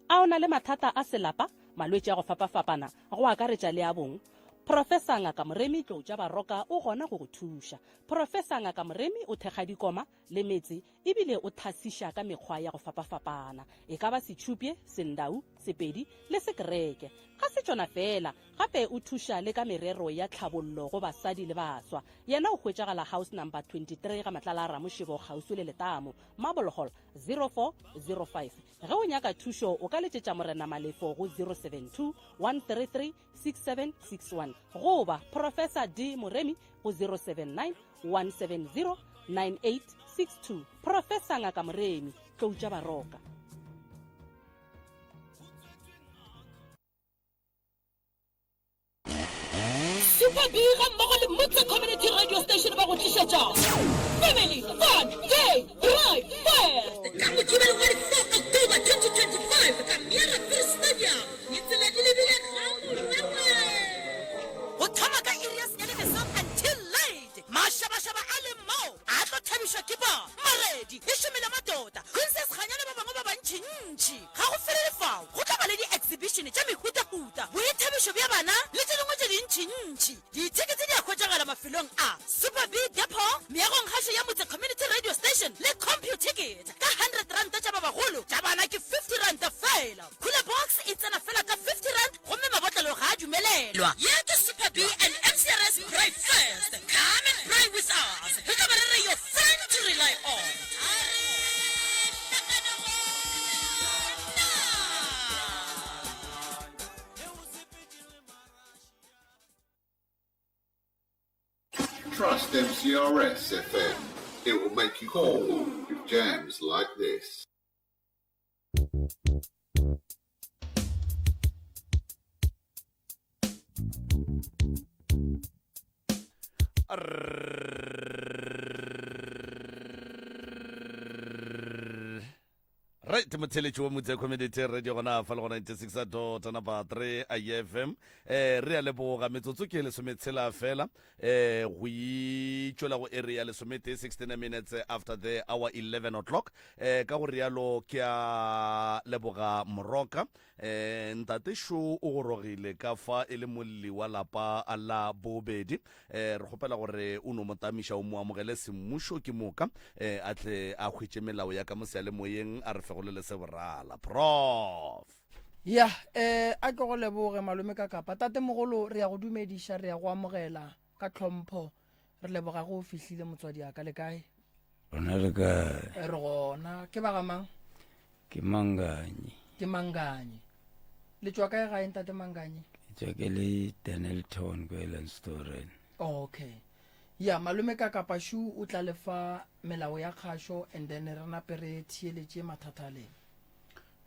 A o na le mathata a selapa, malwetši a go fapafapana, go akaretša le a bong? Profesa Ngaka Moremi Tloutša Baroka o gona go go thuša. Profesa Ngaka Moremi o thekga dikoma le metse ebile o thasiša ka mekgwa ya go fapafapana, e ka ba setšhupye, sendau, sepedi le sekereke. Ga se tšona feela, gape o thuša le ka merero ya tlhabollo go basadi le baswa. Yena o hwetšagala House Number 23 ga Matlala a Ramošebo kgauswi le letamo, Marble Hall, 0405. Ge o nyaka thušo o ka letšetša Morena Malefo go 072 133 6761 goba Professor D Moremi go 079 170 9862. Professor Ngaka Moremi, Tloutša Baroka. Super B ga mmogo le Motse Community Radio Station ba go tlišetša Family Fun Day Drive Fest ka Mokibelo wa di 4 October 2025 ka Miara Free Stadium. Ditsela di lebile ga Morapa. Go thoma ka iri ya senyane mesong until late. Mašabašaba a leng moo a tlo thabišwa ke ba Maredi, Lešome la Madoda, Princess Kganya le ba bangwe ba bantšintši. Ga go felele fao, go tla ba le di-exhibition tša mehutahuta, boithabišo bja bana le tše dingwe tše dintšintši. Dithekete di a hwetšagala mafelong a Super B Depot, meagonggašo ya Motse Community Radio Station le Computicket ka R100 tša ba bagolo, tša bana ke R50 feela. Cooler box e tsena feela ka R50 gomme mabotlelo ga a dumelelwa. Ye ke Super B and MCRS Braai Fest. Come and braai with us. Re tla be re re your friend to rely on. A re hlakane gona. Trust MCRS FM. It will make you cool with jams like this. Right motheletši wa Motse Community Radio gona fa le go 96 dot number 3 IFM eh re a leboga metsotso ke lesometshela fela eh go itšwela go area ya lesometee 16 minutes after the hour 11 o'clock eh ka go rialo ke a leboga moroka eh ntate šo o gorogile ka fa e le molli wa lapa la bobedi eh re kgopela gore o no mo tamiša o mo amogele semmušo ke moka eh a tle a hwetše melao ya ka mo seyalemoyeng a re fegolele se borala prof Ya, eh, a ke go leboge malome ka kapa. Tatemogolo, re ya go dumediša, re ya go amogela ka tlhompho. Re leboga go o fihlile motswadi a ka le kae? Rona re kae? Re gona. Ke ba ga mang? Ke Manganyi. Ke Manganyi. Le tšwa kae gae ntate Manganyi? Ke tšwa ke le Dennilton ko Elandstoren. Okay. Ya malome ka Kapashu o tla le fa melao ya kgašo and then re nape re theeletše mathata a lena.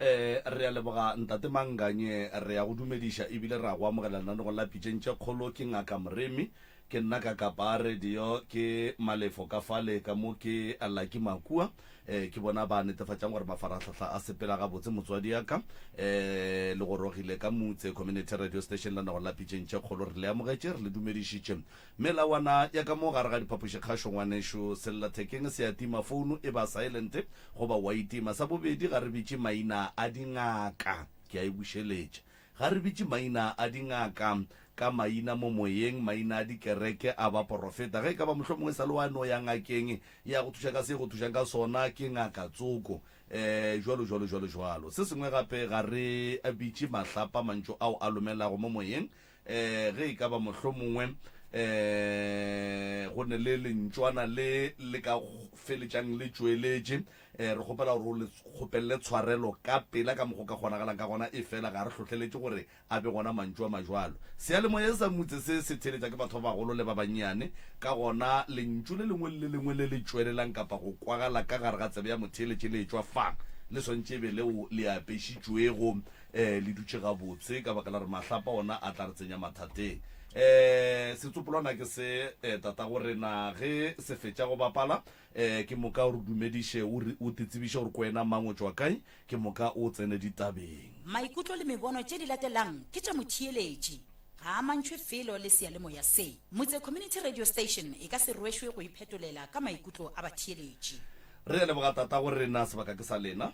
Eh, re a leboga Ntate Manganye, re a go dumediša ebile re a go amogela lenanegong la Pitšeng tše Kgolo. Ke Ngaka Moremi, ke nna ka Kapa Radio, ke Malefo ka fale ka mo ke Lucky Makua. Eh, ke bona ba netefatšang gore mafarahlahla a sepela gabotse motswadi ya ka. Eh, le gorogile ka Mutse Community Radio Station lenanegong la Pitšeng tše Kgolo. Re le amogetše, re le dumedišitše. Melawana ya ka mo gare ga diphapošikgašo ngwanešu, sellathekeng se a tima, founu e ba silent goba wa itima. Sa bobedi, ga re bitše maina a dingaka, ke a e bušeletša, ga re bitše maina a dingaka ka maina mo moyeng, maina a dikereke a baporofeta. Ge e ka ba mohlomongwe e sa le wa no ya ngakeng ya go thuša ka se e go thušang ka sona, ke ngaka tsoko, um jwalo jwalo jwalo jwalo. Se sengwe gape, ga re bitše mahlapa mantšu ao a lomelago mo moyeng, um ge e ka ba mohlomongwe um go ne le lentšwana le le ka feletšang le tšweletše, um re kgopela gore o le kgopelele tshwarelo ka pela ka mokgo ka kgonagalang ka gona, efela ga re hlohleletše gore a be gona mantšu a majwalo. Seyalemoya sa Mutse se se theeletša ke batho ba bagolo le ba bannyane, ka gona lentšu le lengwe le le lengwe le le tšwelelang kapa go kwagala ka gare ga tsebe ya motheeletši le etšwa fa, le swanetše e be leo le apešitšwego um le dutše gabotse ka baka la gore mahlapa ona a tla re tsenya mathateng. Um setsopolwana ke se um tatago rena ge se fetša go bapala um ke moka o re dumediše o re o te tsebiše gore ke wena mang o tšwa kae ke moka o tsene ditabeng. Maikutlo le mebono tše di latelang ke tša motheeletši, ga a amantšhwe felo le seyalemoya se. Motse Community Radio Station e ka se rwešwe go iphetolela ka maikutlo a batheeletši. Re a leboga tatago rena sebaka ke sa lena.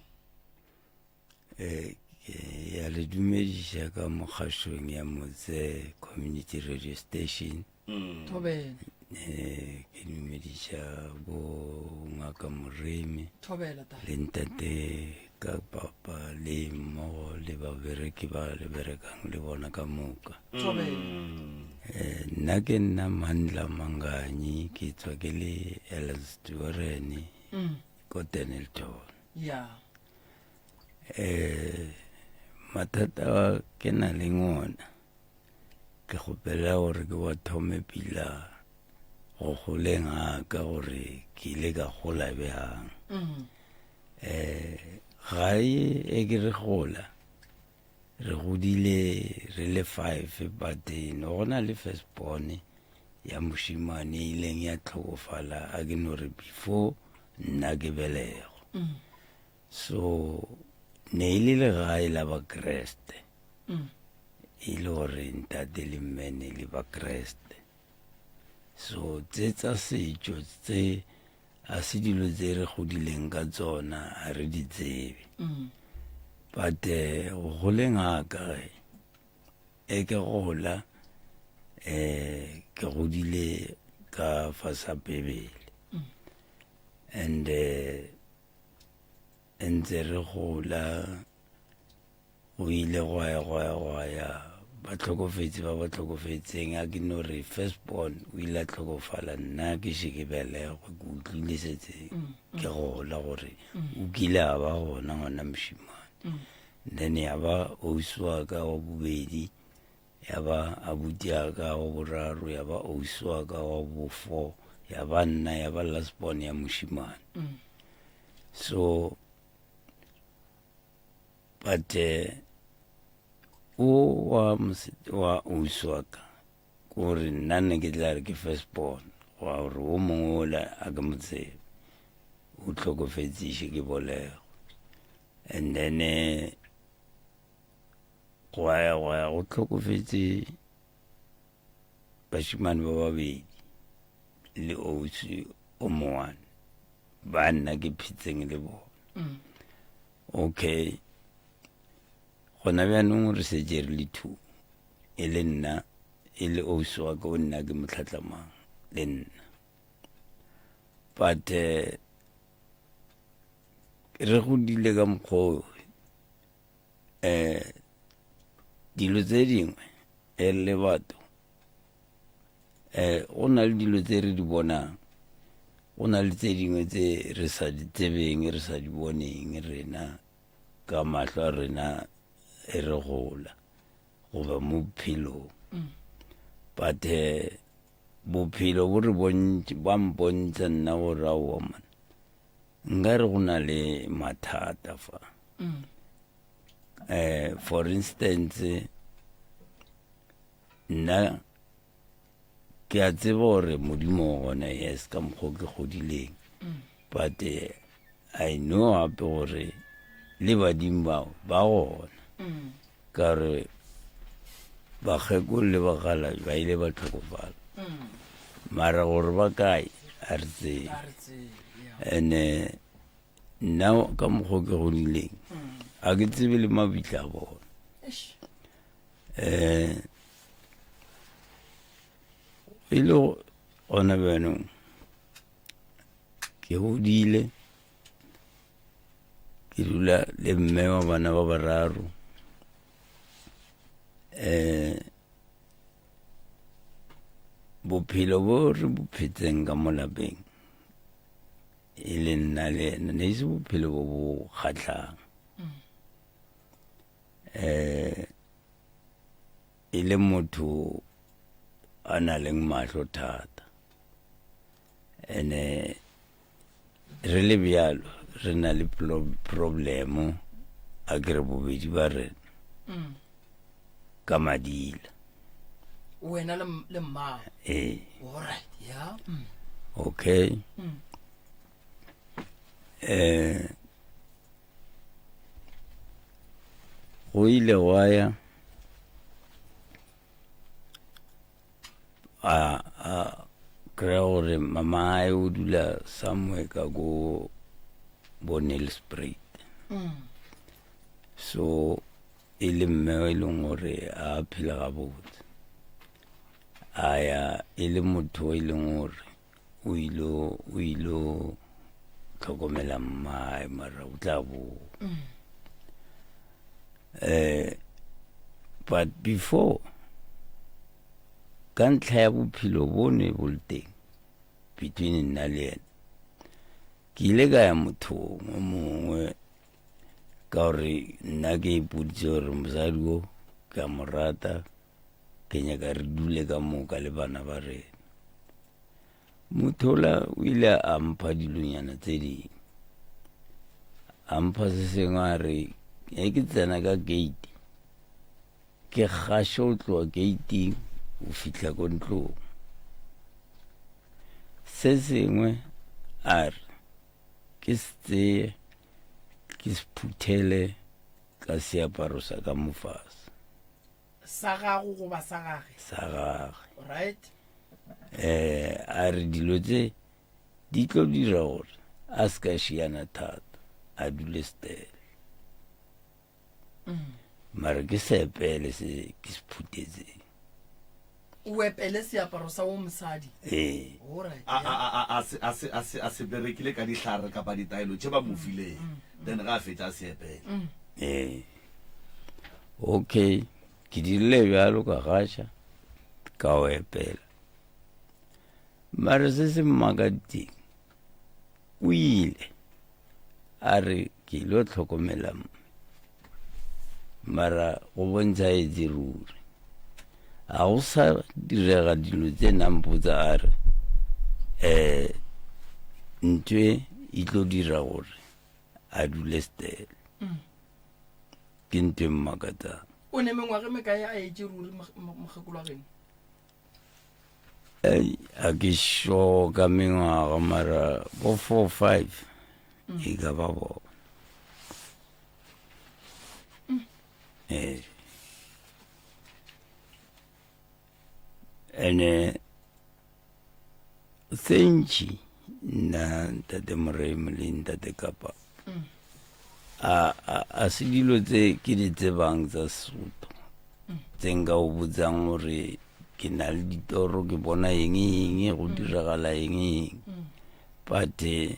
Eh, ke ya le dumediša ka mokgašong ya Motse Community Radio Station. Thobela. Eh, ke dumediša bo ngaka Moremi. Thobela tata. Le ntate ka papa le mmogo le babereki ba le berekang le bona ka moka. Thobela. Eh, nna ke nna Mandla Manganyi ke tswa ke le Ellenstorene ko Dennilton. Yeah. Eh, mathata a ke na leng ona ke kgopela gore ke wa thome pila go goleng ga ka gore ke ile ka gola bjang um gae e ke re gola re godile re le five but no go na le first born ya mošemane e ileng ya tlhokofala a ke no re before nna ke belego So ne e le legae la Bakreste, e le gore ntate le mme ne le Bakreste. So tse tsa setšo tse a se dilo tse re godileng ka tsona, a re di tsebe. But eh, go goleng ga ka ge e ke gola eh ke godile ka fasa Bibele. And eh, ntse re gola go ile gwa ya gwa ya gwa ya ba tlhokofetse ba ba tlhokofetseng a ke no re first born o ile a tlhokofala nna ke še ke belegwe ke utlwile setse ke gola gore o kile a ba gona ngwana mošimane then ya ba ausi wa ka wa bobedi ya ba abuti ya ka wa boraro ya ba ausi wa ka wa bofo ya ba nna ya ba last born ya mošimane mm. so but eh, o wa wa ausi wa ka kore nna ne ke tla re ke first born wa gore o mongwe ola a ke mo tsebe o tlhokofetsiše ke bolego and then eh, Gwa ya gwa ya go hlokofetše bašemane ba babedi le ausi o mongwane ba nna ke phetseng le bona. Okay, gona bjanong re setse re le two, e le nna e le ausi wa ka o nna ke mo tlhatlamang le nna. But eh, re godile ka mokgwa o um dilo tse dingwe e le batho um go na le dilo tse re di bonang. Go na le tse dingwe tse re sa di tsebeng, re sa di boneng rena ka mahlo a rena e re gola goba mo bophelong. But eh, bophelo bo re bontše, ba mpontšha nna gore aowa man, nka re go na le mathata fa. Eh, for instance, nna ke a tseba gore modimo o gona yes ka mokgwa o ke godileng but eh, i know gape gore le badimo bao ba gona ka gore bakgekolo le bakgalabje ba ile ba tlhokofala mara gore ba kae a re tsebe ene nna ka mokgwa o ke godileng ga ke tsebe le mabitla a bona um e le gona bjanong ke godile ke dula le mme wa bana ba bararo um bophelo bo re bo phetseng ka mo lapeng e le nna le ena ne e se bophelo bo bo kgatlhang eh e le motho a na leng mahlo thata ene re le bjalo re na le problemo a ke re bobedi ba rena mm. ka madila wena le mmago ee alright yeah mm. okay mm. eh Go ile gwa ya a a kry-a gore mamae o dula somewhere ka ko bo Nelspruit so e le mme e leng gore a phela gabotse a ya e le motho e leng gore o ilo o ilo tlhokomela mmae mara o tla boa mm. eh but before ka ntlha ya bophelo bo ne bo le teng between nna le ena ke ile ka ya mothong o mongwe ka gore nna ke ipoditse gore mosadi o ke a mo rata ke nyaka re dule ka moka le bana ba rena mothola o ile a mpha dilonyana tse dingwe a mpha se sengwe a re ge ke tsena ka gate ke gaše o tloa gating o fitlha ko ntlong se sengwe a re ke se tseye ke se phuthele ka seaparo sa ka mofase sa gago goba sa gage sa gage right eh a re dilo tse di tlo dira gore a se ka šiana thata a dule stele mm. mara ke sepele se ke se phutetseng o epele seaparo sa wo mosadi ee a se berekile ka dihlare kapa ditaelo tše ba mo fileng mm, mm. then ga a fetša a se epele mm. ee okay ke dirile bjalo ka gaša ka o epela mare se se mmakaditseng o ile a re ke ile tlhokomela mme mara go bontšha etse ruri ga go sa direga dilo tse nampotsa a re um ntho e tlo dira gore a dule stele mm. ke ntho e mmakatsang o ne mengwaga e mekae a etse ruri mokgekolo wa geno a ke sure ka mengwaga mara bo 4 5 mm. e ka ba bona mm. ee ene tse ntši nna ntate moremi le ntate kapa mm. a a se dilo tse ke di tsebang tsa Sesotho tse nka o botsang gore ke na le ditoro ke bona eng eng go diragala eng eng but eh,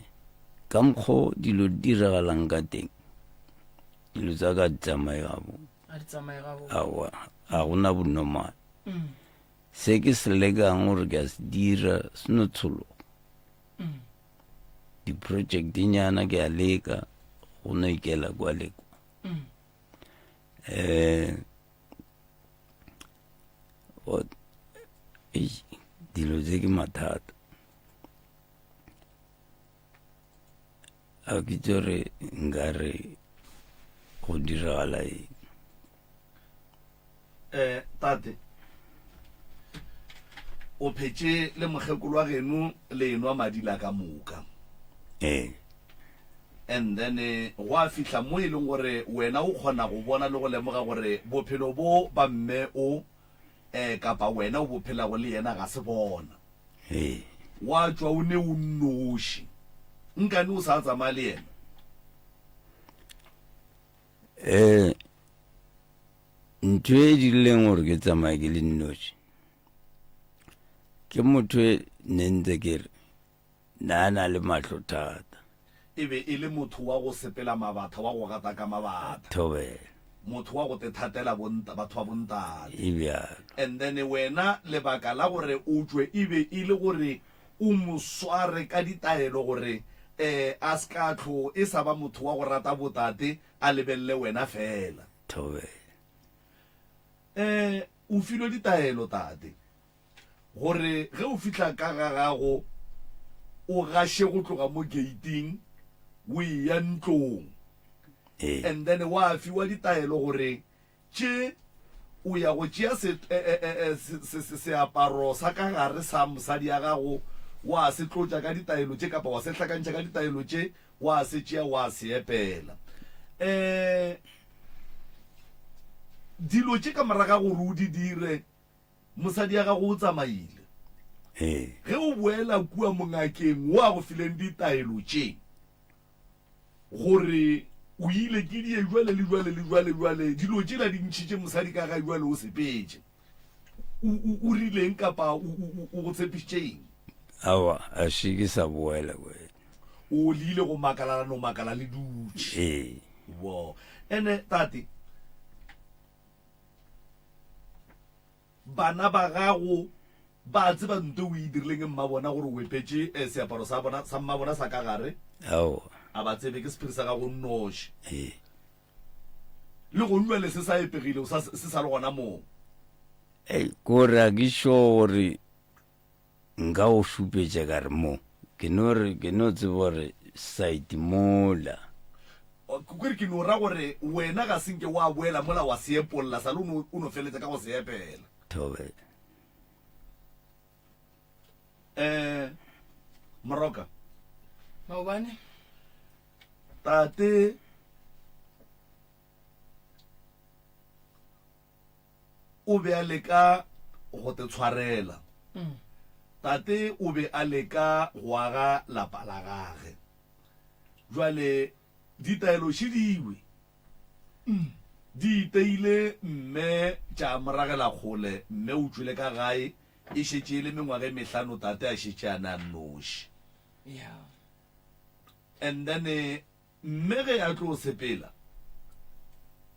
ka mokgo dilo di diragalang ka teng dilo tsa ka di tsamaye gabotse aowa ga gona bonormal mm. se ke se lekang gore ke a se dira se no tshologa mm. Di-project nyana ke a leka go no ikela kwa le kwa. Mm. Eh o dilo tse ke mathata. A ke itse gore nka re go diragala eng. Eh, tate o phetše le mokgekolo wa geno le enwa madi la ka moka. Ee. And then eh, gwa fihla mo e leng gore wena o kgona go bona le go lemoga gore bophelo bo ba mme o eh, kapa wena o bo phelago le yena ga se bona. Ee. Wa tšwa o ne o nnoši. Nkane o sa tsamaya le yena? Eh, ntho e dirileng gore ke tsamaye ke le nnoši ke motho e ne ntse ke re na a na le mahlo thata. E be e le motho wa go sepela mabatha, wa go gata ka mabatha. Thobela. Motho wa go tethatela bonta, batho ba bontate. E bjalo. And then wena lebaka la gore o tšwe e be e le gore o mo sware ka ditaelo gore eh a se ka tlo e sa ba motho wa go rata botate a lebelele wena fela. Thobela. Eh o filwe ditaelo tate. Gore ge o fihla ka ga gago, o gaše go tloga mo geiting o eya ntlong. Ee. And then wa fiwa ditaelo gore tše o ya go tšea se, e, e, e, e, se, se, se, seaparo sa ka gare sa mosadi ya gago, wa se tlotša ka ditaelo tše kapa wa se hlakantšha ka ditaelo tše, wa se tšea wa se epela. Um dilo tše ka moraga gore o di dire, Mosadi ya gago o tsamaile. Ee. Ge o boela kua mongakeng wo a go fileng ditaelo tše, gore o ile ke die jwale le jwale le jwale jwale, dilo tšela di ntšhitše mosadi ka gae jwale o sepetše. O, o, o rileng kapa o, o, o go tshepišitše eng? Aowa, a še ke sa boela ko yena. O le ile go makala la no makala le dutše. Ee. Wo. Ene, tate. Bana ba gago ba tseba nto o e dirileng mmabona gore o epetše eh, seaparo sa bona sa mmabona sa ka gare? Aowa. A ba tsebe, ke sephiri sa gago nnoši. Ee. Le go jwale se sa epegile, o sa se sa le gona moo. Ei, kore a ke sure gore Nka go šupetša ka re mo. Ke no re, ke no tseba gore site mola. Kore ke no ra gore wena ga se nke wa boela mola wa se epolla, sale o no, o no feletša ka go se epela. Thobela. Eh, Moroka. Maobane. Tate. O be a leka go te tshwarela. Tate o be a leka go aga lapa la gage. Jwale ditaelo še diwe. Di iteile mme tša mo ragela kgole. Mme o tšwele ka gae e šetše e le mengwaga e mehlano tate a šetše a na nnoši. And then Mme ge a tlo sepela,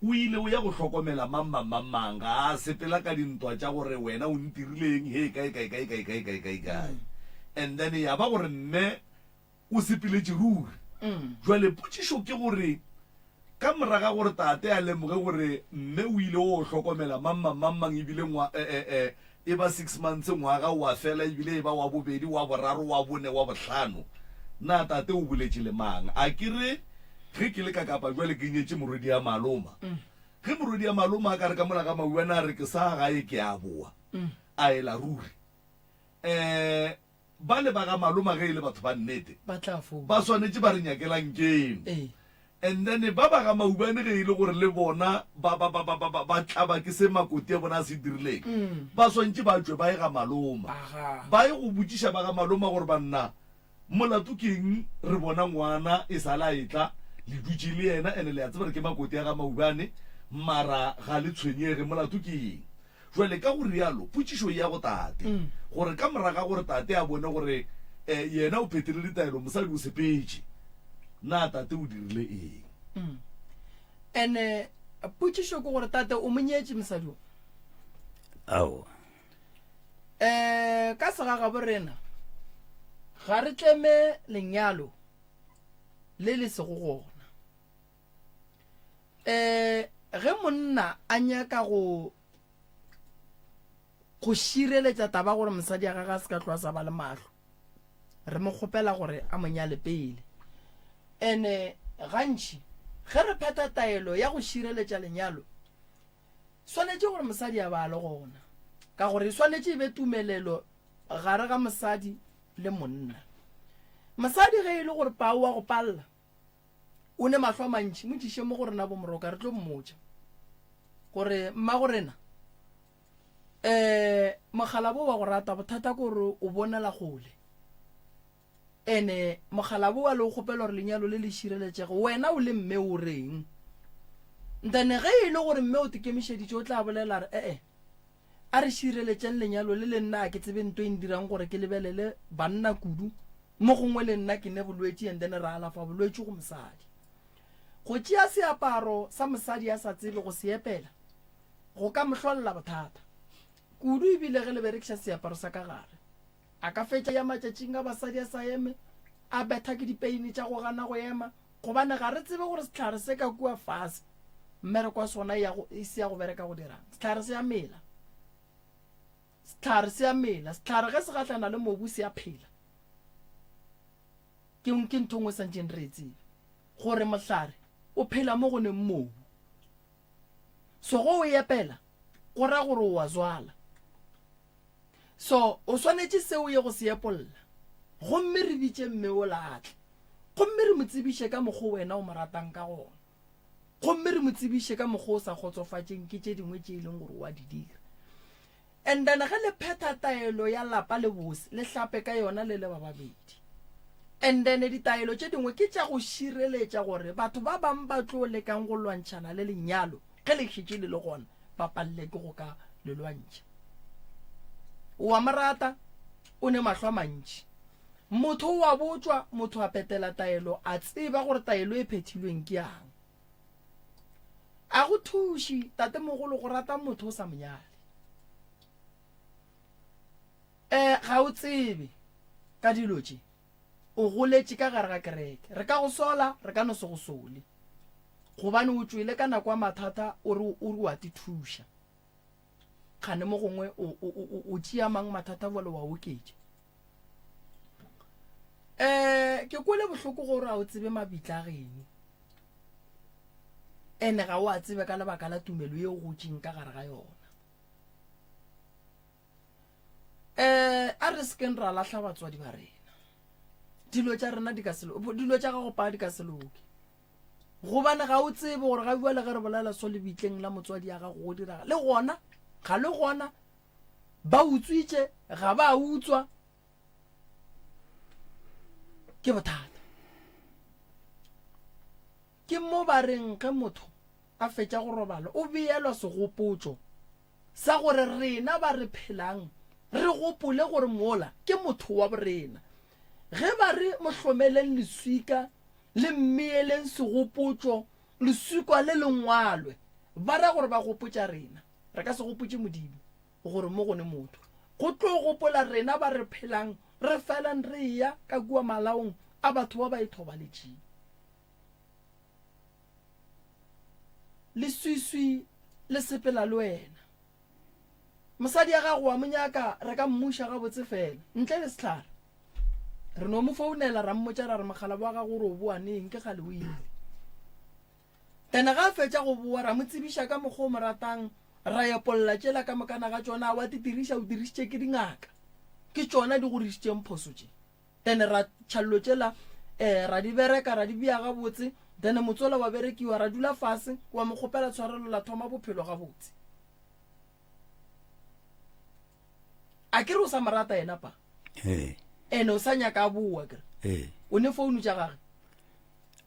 o ile o ya go hlokomela mang, mang, mang, mang. Ga a sepela ka dintwa tša gore wena o ntirile eng, hee, kae, kae, kae, kae, kae, kae, kae, kae. And then ya ba gore mme o sepeletše ruri. Jwale potšišo ke gore, ka moraga gore tate a lemoge gore mme o ile o hlokomela mang, mang, mang, mang, ebile ngwa, eh, eh, eh, E ba six months, ngwaga o a fela, ebile e ba wa bobedi, wa boraro, wa bone, wa bohlano. Na tate o boletše le mang? A ke re ge ke le ka Kapa bjale ke nyetše morwedi ya maloma. Ge morwedi ya maloma a ka re ka mola ga Mauana a re ke sa gae ke a boa, a ela ruri. Um Bale ba ga maloma ge e le batho ba nnete Ba tla founa. ba swanetše ba re nyakelang keno. Ee. And then ba ba ga Maubane ge e le gore le bona ba ba ba ba ba ba ba tlaba ke se makoti a bona a se dirileng, ba swantše ba tšwe ba ye ga maloma. Aga. Ba ye go botšiša ba ga maloma gore banna molato ke eng re bona ngwana e sa le a etla le dutše le yena and le a tseba gore ke makoti a ga Maubane mara ga le tshwenyege molato ke eng. Jwale ka go rialo, potšišo e ya go tate, gore ka morago ga gore tate a bone gore yena o phethile ditaelo, mosadi o sepetše, na tate o dirile eng? Ene potšišo ke gore tate o mo nyetše mosadi o? Aowa. Um ka segagabo rena ga re tleme lenyalo. Le le sego gona. Um ge monna a nyaka go go šireletša taba gore mosadi ya gagwe a se ka tloa sa ba le mahlo, re mo kgopela gore a mo nyale pele. Ene gantši ge re phetha taelo ya go šireletša lenyalo, swanetše gore mosadi a ba a le gona, ka gore e swanetše e be tumelelo gare ga mosadi le monna. Mosadi ge e le gore pao wa go palla o ne mahlo a mantši, mo tšiše mo go rena bomoroka re tlo mmotša gore mmago rena um mokgalabo wa go rata bothata ke gore o bonela gole ene mokgalabo wa le o kgopela gore lenyalo le le šireletšege wena o le mme o reng ntene ge e le gore mme o tekemišeditše o tla bolela re ee A re šireletšeng lenyalo le le nna a ke tsebe nto e ndirang gore ke lebelele banna kudu mo gongwe le nna ke ne bolwetši and then ra alafa bolwetši go mosadi. Go tšea seaparo sa mosadi a sa tsebe go se epela go ka mo hlolela bothata kudu ebile ge le berekiša seaparo sa ka gare. A ka fetša ya matšatšing a basadi a sa eme a betha ke dipeini tša go gana go ema Gobane ga re tsebe gore sehlare se ka kua fase mmereko wa sona ya go, e se ya go bereka go dirang. Sehlare se a mela. Sehlare se a mela. Sehlare ge se gahlana le mobu se a phela. Ke, ke ntho nngwe santšeng re e tsebe. Gore mohlare o phela mo go neng mobu. So go o epela, go ra gore o wa zwala. So o swanetše seo ye go se epolla. Gomme re bitše mme ola a tle. Gomme re mo tsebiše ka mokgo wena o mo ratang ka gona. Gomme re mo tsebiše ka mokgo o sa kgotsofatšeng ke tše dingwe tše e leng gore o a di dira. And then ge le phetha taelo ya lapa le bose, le hlape ka yona le le ba babedi. And then ditaelo tše dingwe ke tša go šireletša gore batho ba bang ba tlo lekang go lwantšhana le lenyalo ge le šetše le le gona, ba palele ke go ka le lwantšha. O a mo rata, o ne mahlo a mantši. Motho o a botšwa, motho a petela taelo, a tseba gore taelo e phethilweng ke yang. A go thuše, tatemogolo, go rata motho o sa mo nyale. E, ga o tsebe ka dilo tše. O goletše ka gare ga kereke. Re ka go sola, re ka no se go sole. Gobane o tšwele ka nako ya mathata, o re o re wa tithuša. Kgane mo gongwe o, o, o, o tšea mang mathata bjale wa oketša. Um ke kwele bohloko gore a o tsebe mabitla a geno. Ene ga o a tsebe ka lebaka la tumelo ye o gotšeng ka gare ga yona. Um a re sekeng ra lahla batswadi ba rena. Dilo tša rena di ka se dilo tša gago pa di ka se loke. Gobane ga o tsebe gore ga bjale ge re bolela so lebitleng la motswadi ya gago go diraga. Le gona ga le gona ba utswitše ga ba utswa ke bothata. Ke mo ba reng ge motho a fetša go robala o beelwa segopotšo sa gore rena ba re phelang re gopole gore mola ke motho wa borena. Ge ba re mo hlomeleng leswika le mmeeleng segopotšo, leswikwa le le ngwalwe, ba ra gore ba gopotša rena. Re ka se gopotše Modimo gore mo go ne motho. Go tlo gopola rena ba re phelang re felang re eya ka kua malaong a batho ba ba ithobaletšeng. Leswiswi le sepela le wena. Mosadi ya gago wa mo nyaka, re ka mmuša gabotse fela, ntle le sehlare. Re no mo founela ra mmotša ra re mogala wa gago gore o boa neng, ke kgale o ile. Then ga a fetša go boa ra mo tsebiša ka mokgwa o mo ratang, ra epolla tšela ka mokana ga tšona, a wa di diriša, o dirišitše ke dingaka. Ke tšona di go rišitšeng phoso tše. Then ra tšha dilo tšela um ra di bereka ra di bea gabotse, then motsola wa berekiwa ra dula fase wa mo kgopela tshwarelo la thoma bophelo gabotse. A ke re o sa mo rata yena pa? Ee. Ene o sa nyaka a boa kere? Ee. O ne founu tša gage?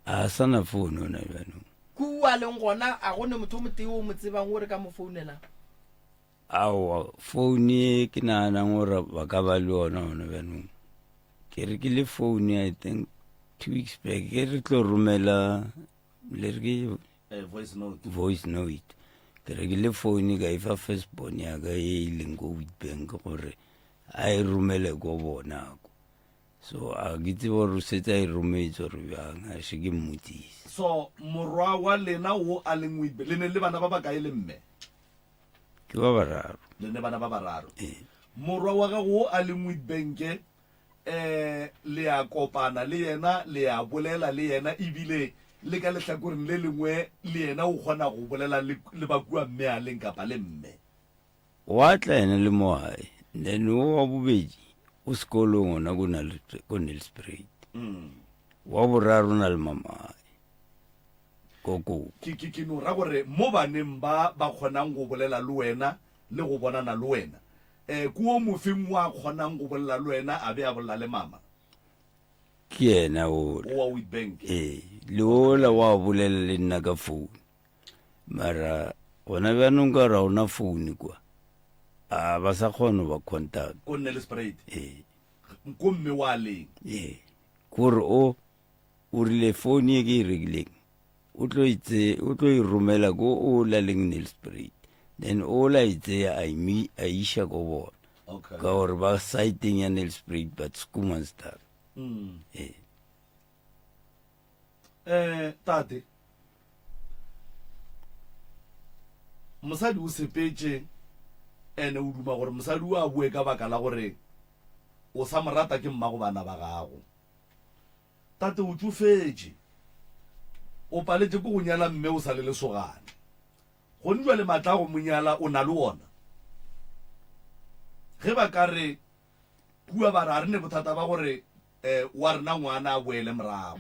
A sa na founu ona bjanong. Kua leng gona a go ne motho o motee o mo tsebang o re ka mo founelang? Aowa, founu ye ke naganang gore ba ka ba le yona gona bjanong. Ke rekile founu I think two weeks back ke re tlo romela le re ke Eh, voice note. voice note. Ke rekile founu ka e fa first born ya ka e e leng ko Witbank gore a e romele ko bona ko. So a ke tsebe gore o setse a e rometse gore bjang, a še ke mmotsise. So morwa wa lena wo a leng Witbe, le ne le bana ba bakae le mme? Ke ba bararo. Le ne bana ba bararo. Ee. Morwa wa gago wo a leng Witbank, eh, le a kopana le yena, le a bolela le yena, ebile le ka lehlakoreng le lengwe le yena o kgona go bolela le, le ba kua mme a leng kapa le mme. Wa tla yena le mo gae. Then wo wa bobedi o sekolong gona ko Nel-, ko Nelspruit. Wa boraro o na le mamae ko Koko. Ke, ke, ke no ra gore mo baneng ba ba kgonang go bolela le wena le go bonana le wena, eh, ke wo mofeng wo a kgonang go bolela le wena a be a bolela le mama? Ke yena ola. O wa Witbank? Ee, le ola wa bolela le nna ka phone. Mara gona bjanong ka gore ga ona phone kwa, a ba sa kgona go ba contact. Ko Nelspruit? Ee. Ko mme wa leng? Ee, kore o o rile phone ye ke e rekileng o tlo e tse o tlo e romela ko o la leng Nelspruit, then o la e tseya a imi a iša ko bona. Okay. Ka gore ba siteng ya Nelspruit but Schoemansdal. Ee. Eh, tate mosadi o sepetše ene o duma gore mosadi o a boe ka baka la gore o sa mo rata ke mmago bana ba gago. Tate o tšofetše, o paletše ke go nyala mme o sa le lesogana. Gone jwale matla a go mo nyala o na le ona. Ge ba ka re kua ba re a re ne bothata ba gore um wa rena ngwana a boele morago,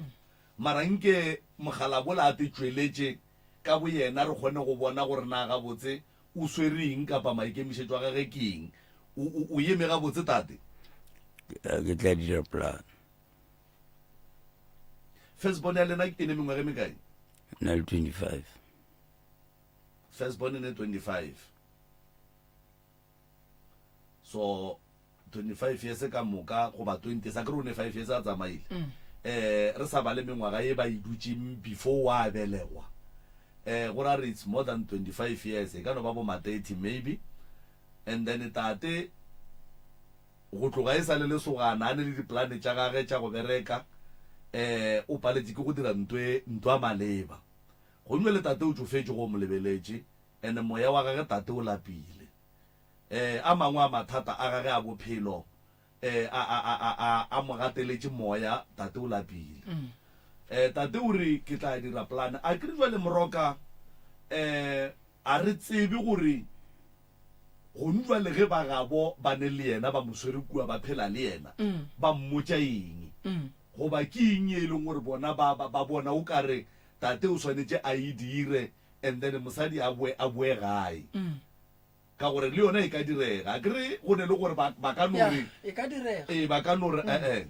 mara nke mogalabola a te tšweletše ka boyena re kgone go bona gore na gabotse o swere eng kapa maikemišetšo a gage ke eng. O, o, o eme gabotse tate? Ke tla dira plan. First born ya lena e ne mengwaga e mekae? Na le 25. First born e ne 25. So 25 years ka moka goba 20 years, akere o ne 5 years a tsamaile. Eh re sa bale mengwaga e ba e dutšeng before wa belegwa. Eh go ra re it's more than 25 years, e ka no ba bo ma 30 maybe. And then tate Go tloga e sa le lesogana a ne le dipolane tša gage tša go bereka, um o paletše ke go dira ntwe ntwa maleba. Gomme le tate o tšofetše go o mo lebeletše, and moya wa gage tate o lapile. Um a mangwe a mathata a gage a bophelo um a, a, a, a, a, a mo gateletše moya, tate o lapile. Um tate o re ke tla dira polane. A ke re jwale Moroka, um a re tsebe gore Gonu jwale ge ba gabo ba ne le yena ba mo swere kua ba phela le yena, ba mmotša eng? Goba ke eng ye e leng gore bona ba, ba, ba bona o ka re tate o swanetše a e dire and then mosadi a boe, a boe gae? Ka gore le yona e ka direga. Akere go ne le gore ba, ba ka no Ya, re, e ka direga. ee, ba ka no re, e-e,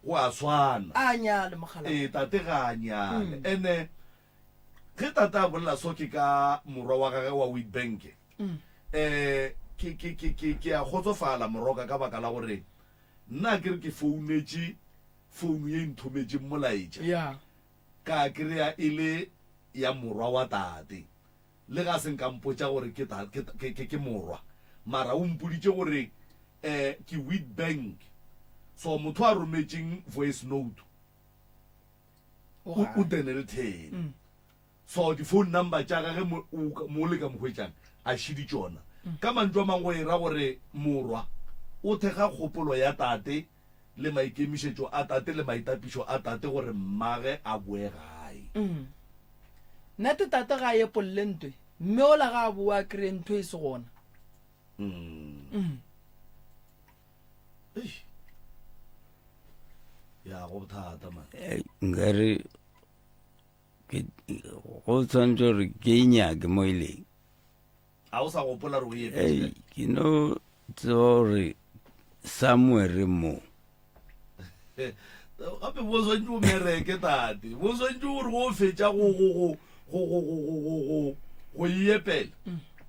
go a swana. A nyale mokgalabje. Ee, tate ga a nyale. Ene Ge tate a bolela so ke ka morwa wa gage wa Witbank. Um ke, ke, ke, ke, ke a kgotsofala Moroka ka baka la gore nna ke re ke founetše founu ye e nthometšeng molaetša. Yeah. Ka kry-a e le ya morwa wa tate. Le ga se nka mpotša gore ke, ta, ke, ke, ke, ke morwa. Mara o mpoditše gore um ke Witbank. So motho a rometšeng voice note o o Dennilton mm. so di-phone number tša gage mo o le ka mo hwetšang a šidi tšona mm. ka mantšu a mangwe go e ra gore morwa o thekga kgopolo ya tate le maikemišetšo a tate le maitapišo a tate gore mmage a boe gae mm. nnete tate ga a epolle ntwe mme ola ga a boa a kry-e ntho e se gona mm. mm. Eish. Ya go bothata man. Eh, nkare ke go tshwanetse gore ke e nyake mo e leng A o sa gopola gore o e Ei, ke no tseba gore somewhere mo Gape bo swantse o mereke tate. Bo swantse gore go fetša go go go go go go go go go go e epela.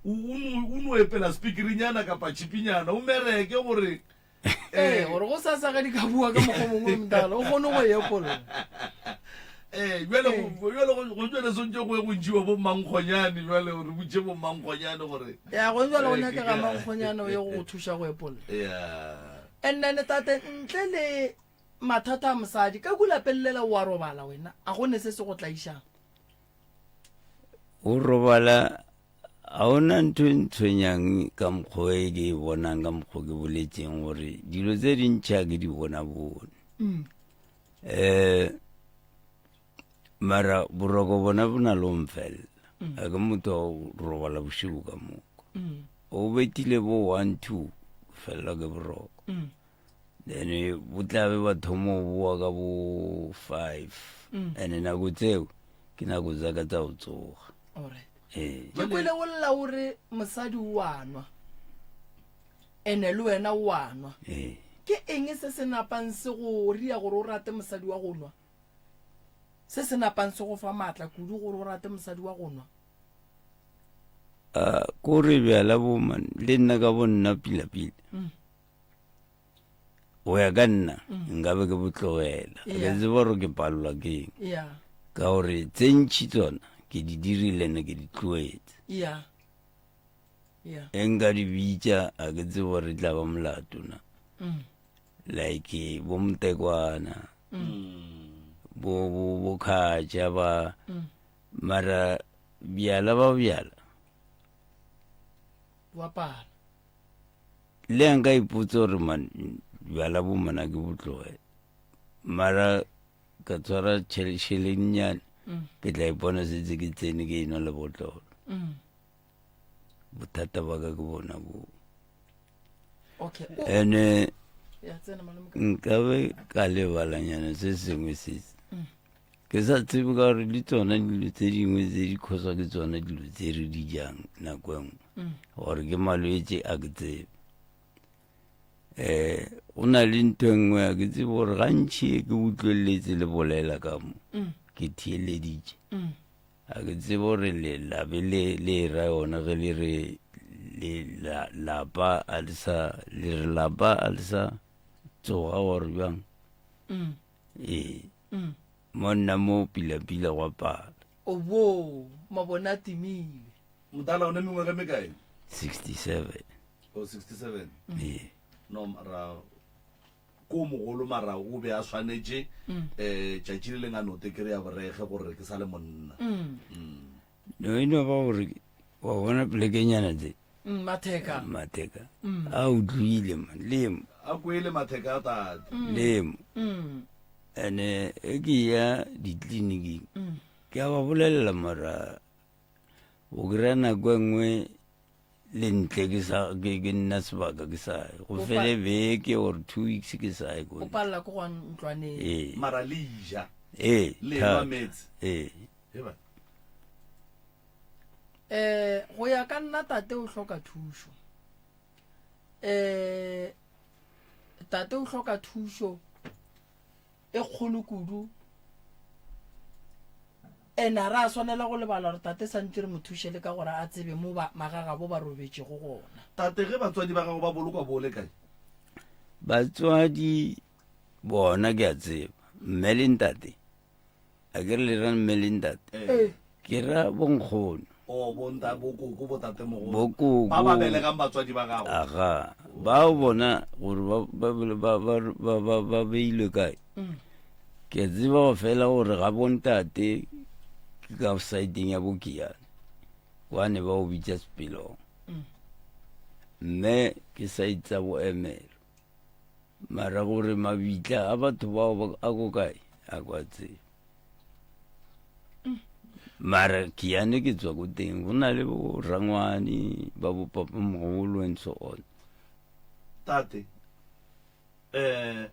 O o no o no epela speakerinyana kapa chipinyana o mereke gore ee gore go sasa ge di ka bua ka mokgwa mongwe motala o kgone go epolla ee jale jale go jale swantse go ye go ntšhiwa bo mankgonyane jale re butše bo mankgonyane gore ya go jale go nyakega mankgonyane o ye go go thuša go epolla ya and then tate ntle le. Mathata a mosadi ka kua lapeng lela o a robala wena a go ne se se go tlaišang. Go robala ga ona ntho e ntshwenyang ka mokgwa e ke e bonang ka mokgwa ke boletseng gore dilo tse dintšhi a ke di bona bone um mara boroko bona bo na le go mfelela mm. a ke motho wa go robala bošego ka moka mm. o betile bo one two felela ke boroko mm. then bo tla be ba thoma go boa ka bo five mm. and nako tseo ke nako tsa ka tsa go tsoga ee. ke kwele o lla o re mosadi o a nwa ene le wena o a nwa ee. ke eng se se napang se go ria gore o rate mosadi wa go nwa se se napang se go fa maatla kudu gore o rate mosadi wa go nwa ah, ko re bjala bo man le nna ka bo nna pila-pila mm. go ya ka nna mm. nkabe ke botlogela ke tseba gore ke palelwa ke eng ka gore tse ntšhi tsona ke di dirile ne ke di tloetse e nka di bitša a ke tsebe gore e tla ba molato na mm. like bo motekwana mm. bo bo bo khatša ba mara bjala ba bjala wa pala Le nka ipotsa gore man bjala bo mona ke botloge mara ka tshwara tšhelennyane mm. ke tla ipona setse ke tsene ke enwa lebotlolo mm. bothata ba ka ke bona boo ene nkabe ka lebalanyana se sengwe se mm. Ke sa tsebe ka gore le tsona dilo tse dingwe tse di khoswa ke tsona dilo tse re di jang nako e nngwe mm. gore ke malwetse a ke tsebe um go na le ntho e nngwe a ke tsebe gore gantšhi e ke utlweletse le bolela ka mo mm. ke theeleditše mm. a ke tsebe gore lelabe le le ra yona ge le re le lapa a le sa le re lapa a le sa tsoga gore bjang ee mm. monna mo pila-pila gwa pala obo mabone a timile motala o ne mengwaga me kae 67 o 67 ee no mara ko mogolo mara o be a swanetše um tšatši le leng a note kry ya borege gore ke sa le monna mm. mm. no e no ba gore wa bona polekenyana tse mm, matheka matheka mm. a utlwile man lemo a kwele matheka a tate mm. lemo ene e ke ya ditleliniking ke a ba bolelela mara o kry-a nako e nngwe le ntle ke sa ke ke nna sebaka ke sa ye go fele beke or two weeks ke sa ye o palela ko go ntlwaneng ee mara le ja ee le nwa metsi ee Eh, go ya ka nna tate o hloka thušo. Eh, tate o hloka thušo e kgolo kudu. Ene a re a swanela go lebala gore tate santse re mo thuše le ka gore a tsebe mo ba magagabo ba robetšego gona. Tate, ge batswadi ba gago ba bolokwa bo le kae? Batswadi bona ke a tseba, mme le ntate a ke re le ra mme le ntate eh. ke ra bonkgono oh, bokoko ba ba belegang batswadi ba gago aga bao bona gore ba beilwe kae mm. ke tseba go fela gore ga bontate ke ka saeteng ya bokiane kwane ba o bitsa sepelong mm. mme ke saete tsa boemelo Mara gore mabitla a batho bao a ko kae a kwa tsebe. Mara ke yane ke tswa ko teng go na le bo rangwane ba bo papa mogolo and so on. Tate, eh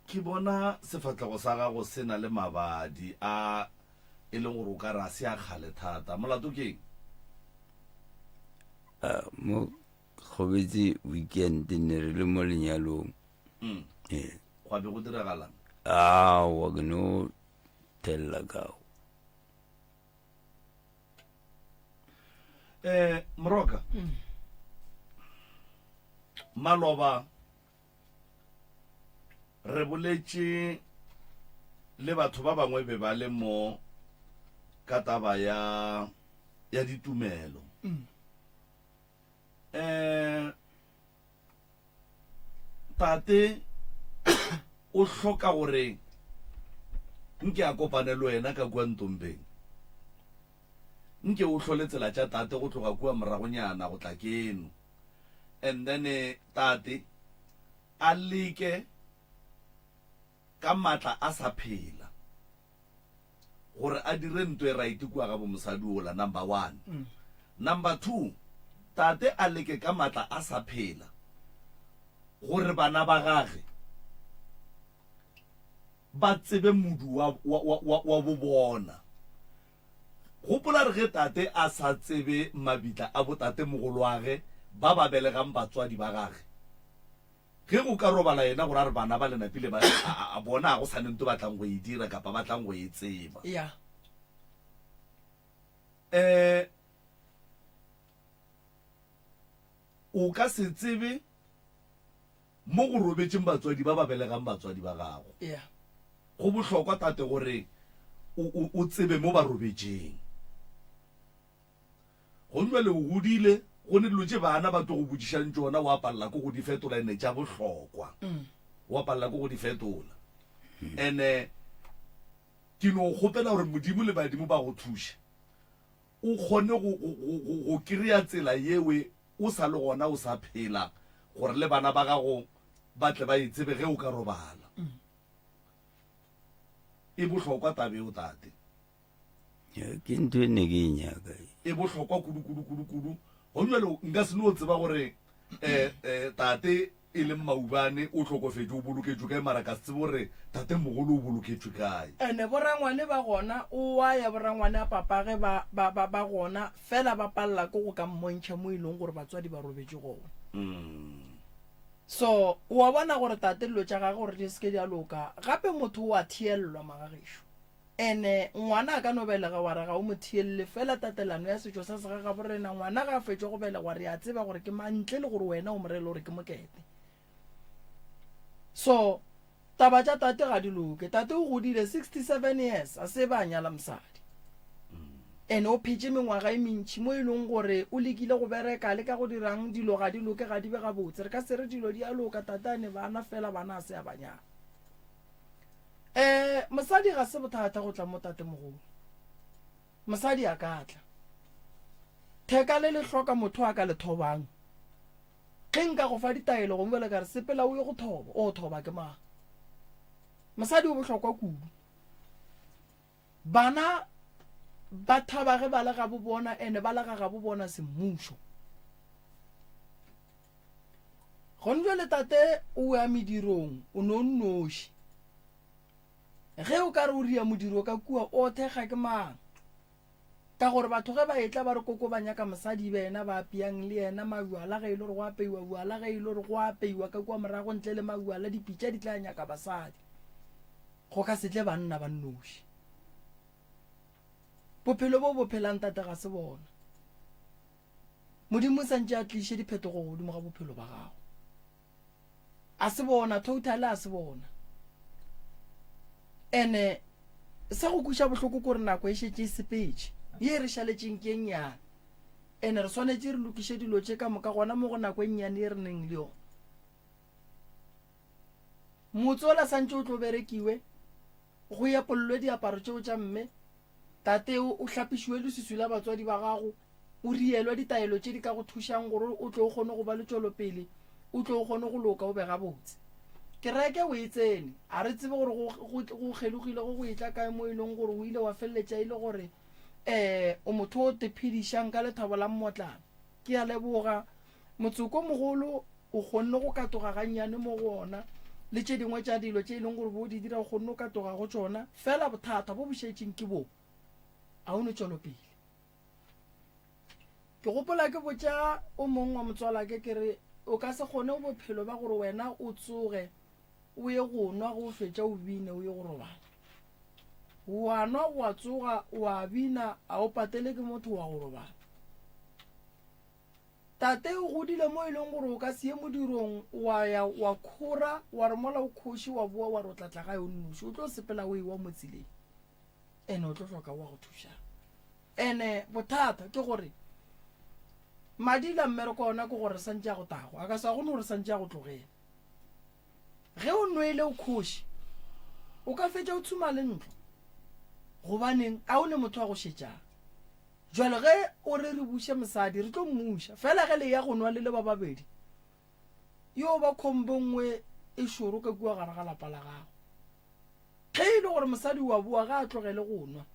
ke bona sefatlego sa gago se na le mabadi a e leng gore o ka re a se a kgale thata. Molato ke eng? Ah, mo Kgobetše weekend ne re le mo lenyalong. Mm. Ee. Gwa be go diragalang? Aowa ke no thelela kao. Eh, Moroka. Mm. Maloba re boletše le batho ba bangwe be ba le mo ka taba ya ya ditumelo. Mm. um tate O hloka gore nke a kopane le wena ka kua Ntombeng. Nke o hlole tsela tša tate go tloga kua moragonyana go tla keno. And then tate a leke ka matla a sa phela gore a dire nto e right kua ga bo mosadi ola, number one. Number 2, tate a leke ka matla a sa phela gore bana ba gage ba tsebe modu wa, wa, wa, wa, wa bo bona. Gopola re ge tate a sa tsebe mabitla a botatemogoloage ba ba belegang batswadi ba gage, ge go ka robala yena gore a re bana ba le napile ba, a, a, bona ga go sa ne nto ba tlang go e dira kapa ba tlang go e tseba. Yeah. Eh, o ka se tsebe mo go robetšeng batswadi ba ba belegang batswadi ba gago. Yeah. Go bohlokwa tate gore o, o, o tsebe mo ba robetšeng. Gong jwale o godile, go ne dilo tše bana ba tlo go botšišang tšona, wa palela ko go di fetola, ene tša bohlokwa. Wa palela ko go di fetola. Ene ke no kgopela gore Modimo le badimo ba go thuše, o kgone go, go, go, go, go kry-a tsela yewe o sa le gona o sa phela, gore le bana ba gago ba tle ba e tsebe ge o ka robala. E bohlokwa taba eo, tate. Ke ntho e ne ke e nyaka e. E bohlokwa kudu, kudu, kudu, kudu. Gong jwale nka se no tseba gore eh, eh, tate e leng Maubane o hlokofetše, o boloketšwe kae, mara ka se tsebe gore tate mogolo o boloketšwe kae. Ene borangwane ba gona, o wa ya borangwane a papage ba, ba, ba, ba gona, fela ba palela ke go ka mmontšha mo e leng gore batswadi ba robetše gona. So, o a bona gore tate dilo tša gage gore di se ke di a loka. Gape motho o a thiellwa, magagešo. Ene ngwana a ka no belega wa re ga o mo thielle, fela tatelano ya setšo sa segagaborena, ngwana ga a fetšwa go belegwa re a tseba gore ke mang ntle le gore wena o mo reele gore ke mokete. So taba tša tate ga di loke. Tate o godile 67 years a se ba a nyala mosadi. Ene o phetše mengwaga e mentši mo e leng gore o lekile go bereka le ka go dirang dilo ga di loke ga di be gabotse. Re ka se re dilo di a loka tate a ne bana fela bana a se a ba nyala. Eh, mosadi ga se bothata go tla mo tatemogolo. Mosadi a ka tla. Theka le le hloka motho a ka le thobang. Ge nka go fa ditaelo gongwe bjale ka re sepela o ye go thoba, o thoba ke mang? Mosadi o bohlokwa kudu. Bana ba thaba ge ba le gabo bona ene ba le ga gabo bona semmušo. Gone jwale tate o ya medirong o no nnoši. Ge o ka re o ria modiro ka kua o thekga ke mang? Ka gore batho ge ba etla ba re koko ba nyaka mosadi e be yena ba apeang le yena mabjala ge e le gore go apeiwa bjala ge e le gore go apeiwa ka kua morago ntle le mabjala dipitša di tla nyaka basadi. Go ka se tle banna ba nnoši. Bophelo bo bo phelang tate ga se bona. Modimo o santše a tliše diphetogo godimo ga bophelo ba gago. A se bona, totally a se bona. Ene sa go kweša bohloko kore nako e šetše e sepetše, ye e re šaletšeng ke e nnyane. Ene re swanetše re lokiše dilo tše ka moka gona mo go nako e nnyane ye re neng le yona. Motse ola santše o tlo berekiwe, go epollwe diaparo tšeo tša mme, tate o, o hlapišiwe leswiswi la batswadi ba gago, o rielwe ditaelo tše di ka go thušang gore o tle o kgone go ba le tšwelopele, o tle o kgone go loka o be gabotse. Kereke o e tsene, a re tsebe gore go, go, go kgelogile go go etla kae mo e leng gore o ile wa feleletša e le gore um o motho o tephedišang ka lethabo la mmotlana. Ke a leboga. Motsoko mogolo o kgonne go katoga gannyane mo go ona, le tše dingwe tša dilo tše e leng gore bo di dira o kgonne go katoga go tšona, fela bothata bo bo šetšeng ke bo, a o ne tšwelopele. Ke gopola ke botša o mongwe wa motswalake ke re, o ka se kgone bophelo ba gore wena o tsoge o ye go nwa ge o fetša o bine o ye go robala. Wa nwa wa tsoga wa bina a o patele ke motho wa go robala. Tate o godile mo e leng gore o ka se ye modirong wa ya wa khora wa re mola o khoše wa boa wa re o tla tla gae o nnoši o tlo sepela o ewa mo tseleng ene o tlo hloka wa go thuša ene bothata ke gore madi la mmereko ona ke gore santse a go tago a ka sa gone gore santse a go tlogela. Ge o nwele o khoše, o ka fetša o tshuma le ntlo. Gobaneng? A o ne motho wa go šetšang. Jwale ge o re re buše mosadi, re tlo mmuša. Fela ge le ya go nwa le le ba babedi, yo ba khombo nngwe e šoro ka kua gare ga lapa la gago. Ge e le gore mosadi wa boa ga a tlogele go nwa,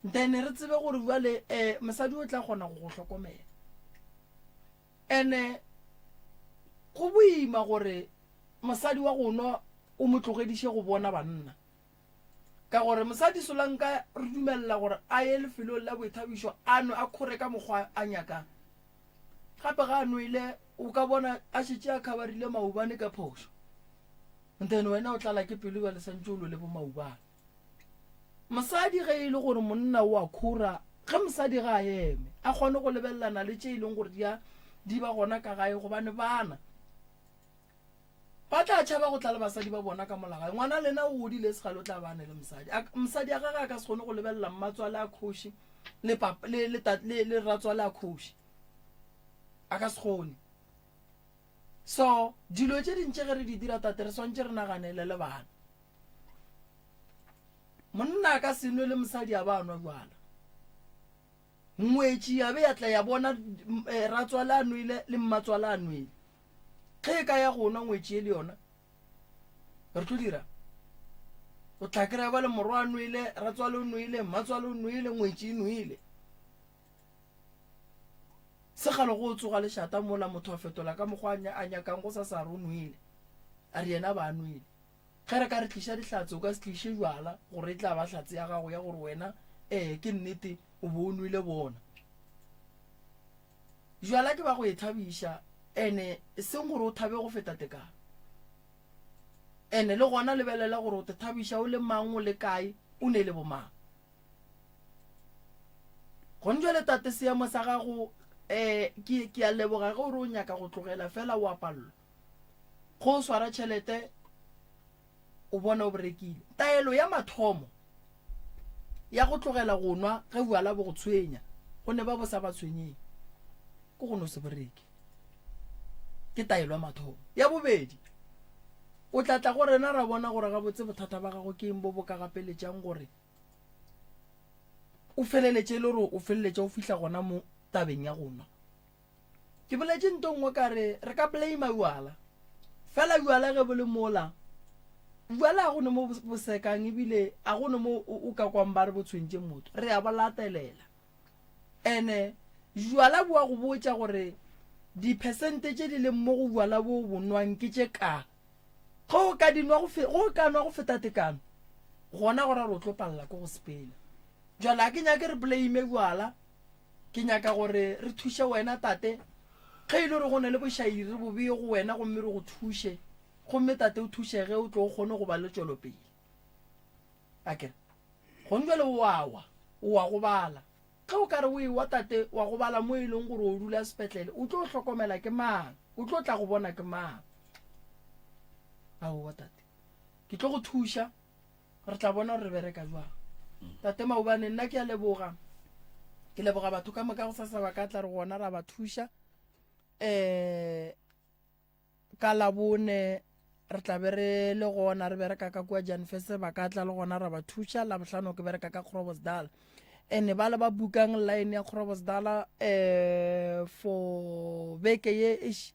then re tsebe gore bjale um mosadi o tla kgona go go hlokomela. Ene go boima gore mosadi wa go nwa o mo tlogediše go bona banna. Ka gore mosadi Solanka re dumelela gore a ye lefelong la boithabišo a nwe a khore ka mokgwa a nyakang. Gape ga a nwele o ka bona a šetše a khabarile maubane ka phošo. Then wena o tlala ke pelo bjale santše o lwele bo maubane. Mosadi ge e le gore monna o a khura, ge mosadi ga a eme, a kgone go lebelelana le tše e leng gore di a di ba gona ka gae gobane bana ba tla tšhaba go tla le basadi ba bona ka mola gae. Ngwana lena o godile e segale o tla ba a ne le mosadi. A, mosadi a gage a ka se kgone go lebelela mmatswale a khoši le, papa, le, le, le, le ratswale a khoši. A ka se kgone. So dilo tše dintši ge re di dira tate re swantše re naganele le bana. Monna a ka se nwe le mosadi a ba a nwa bjala. Ngwetši ya be ya tla ya bona eh, ratswale a nwele le mmatswale a nwele. Ge e ka ya go nwa ngwetši e le yona re tlo dira o tla kry-a ba le morwa a nwele ratswale o nwele mmatswale o nwele ngwetši e nwele Segalo go tsoga lešata mola motho a fetola ka mokgwa a nyakang go sa sa re o nwele. A re yena ba a nwele. Ge re ka re tliša dihlatse o ka se tliše bjala gore e tla ba hlatse ya gago ya gore wena ee ke nnete o bo o nwele bona. Bjala ke ba go e thabiša ene e seng gore o thabe go feta tekano. Ene le gona lebelela gore o te thabiša o le mang o le kae o ne le bomang. Gone jwale tate seemo sa gago um ke ke a leboga ge o re o nyaka go tlogela fela o a palelwa. Go o swara tšhelete o bona o berekile. Taelo ya mathomo ya go tlogela go nwa ge bjala bo go tshwenya go ne ba bo sa ba tshwenyeng ke go no se boreke. Ke taelo ya mathomo. Ya bobedi o tla tla go rena ra bona gore gabotse bothata ba gago ke eng bo bo ka gapeletšang gore o feleletše e le gore o feleletše o fihla gona mo tabeng ya go nwa. Ke boletše nto nngwe ka re re ka blame bjala fela bjala ge bo le mola bjala a go ne mo bo sekang ebile a go ne mo o ka kwang ba re bo tshwentše motho re a bo latelela ene bjala bo a go botša gore diphesente tše di leng mo go bjala bo bo nwang ke tše ka Ge o ka di nwa go fe, ge o ka nwa go feta tekano, gona go ra gore o tlo palela ke go sepela. Jwale ga ke nyake re blame bjala, ke nyaka gore re thuše wena tate. Ge e le gore go na le bošaedi re bo beye go wena gomme re go thuše, gomme tate o thušege o tlo o kgone go ba le tšwelopele. Akere gone jwale o a wa, o a gobala. Ge o ka re o ewa tate wa gobala mo e leng gore o dula sepetlele, o tlo hlokomela ke mang? O tlo tla go bona ke mang? Aowa tate, ke tlo go thuša, re tla bona gore re bereka jwang. Tate Maubane, nna ke a leboga. Ke leboga batho ka moka go sasa ba ka tla re gona ra ba thuša. Um Ka Labone re tla be re le gona re bereka ka kua Janfese ba ka tla le gona ra ba thuša. Labohlano ke bereka ka Groblersdal. Ene ba le ba bukang line ya Groblersdal eh for beke ye eish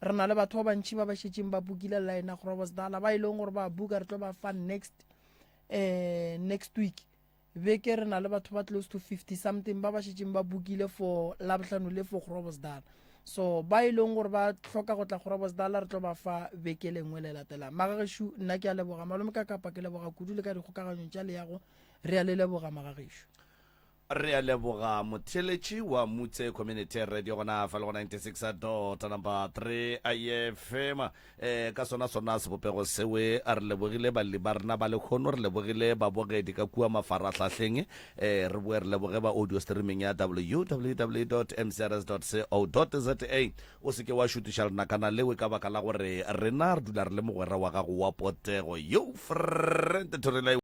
re na le batho ba bantši ba ba šetšeng ba bukile line ya Groblersdal ba e leng gore ba buka re tlo ba fa next eh next week. Beke re na le batho ba close to 50 something ba ba šetšeng ba bookile for Labohlano le for Groblersdal. So ba e leng gore ba hloka go tla Groblersdal re tlo ba fa beke le nngwe le latelang. Magagešo nna ke a leboga malome ka kapa ke leboga kudu le ka dikgokaganyong tša leago re a le leboga magagešo. Re a leboga motheeletši wa Mutse Community Radio gona fa le go 96 dot number 3 FM. E, ka sona sona sebopego sewe, a re lebogile balli ba rena ba lekhono, re lebogile babogedi ka kua mafarahlahleng, e, re boe re leboge ba audio streaming ya www.mcrs.co.za. O se ke wa šutiša lenakana lewe ka baka la gore rena re dula re le mogwera wa gago wa potego, yo friend to rely.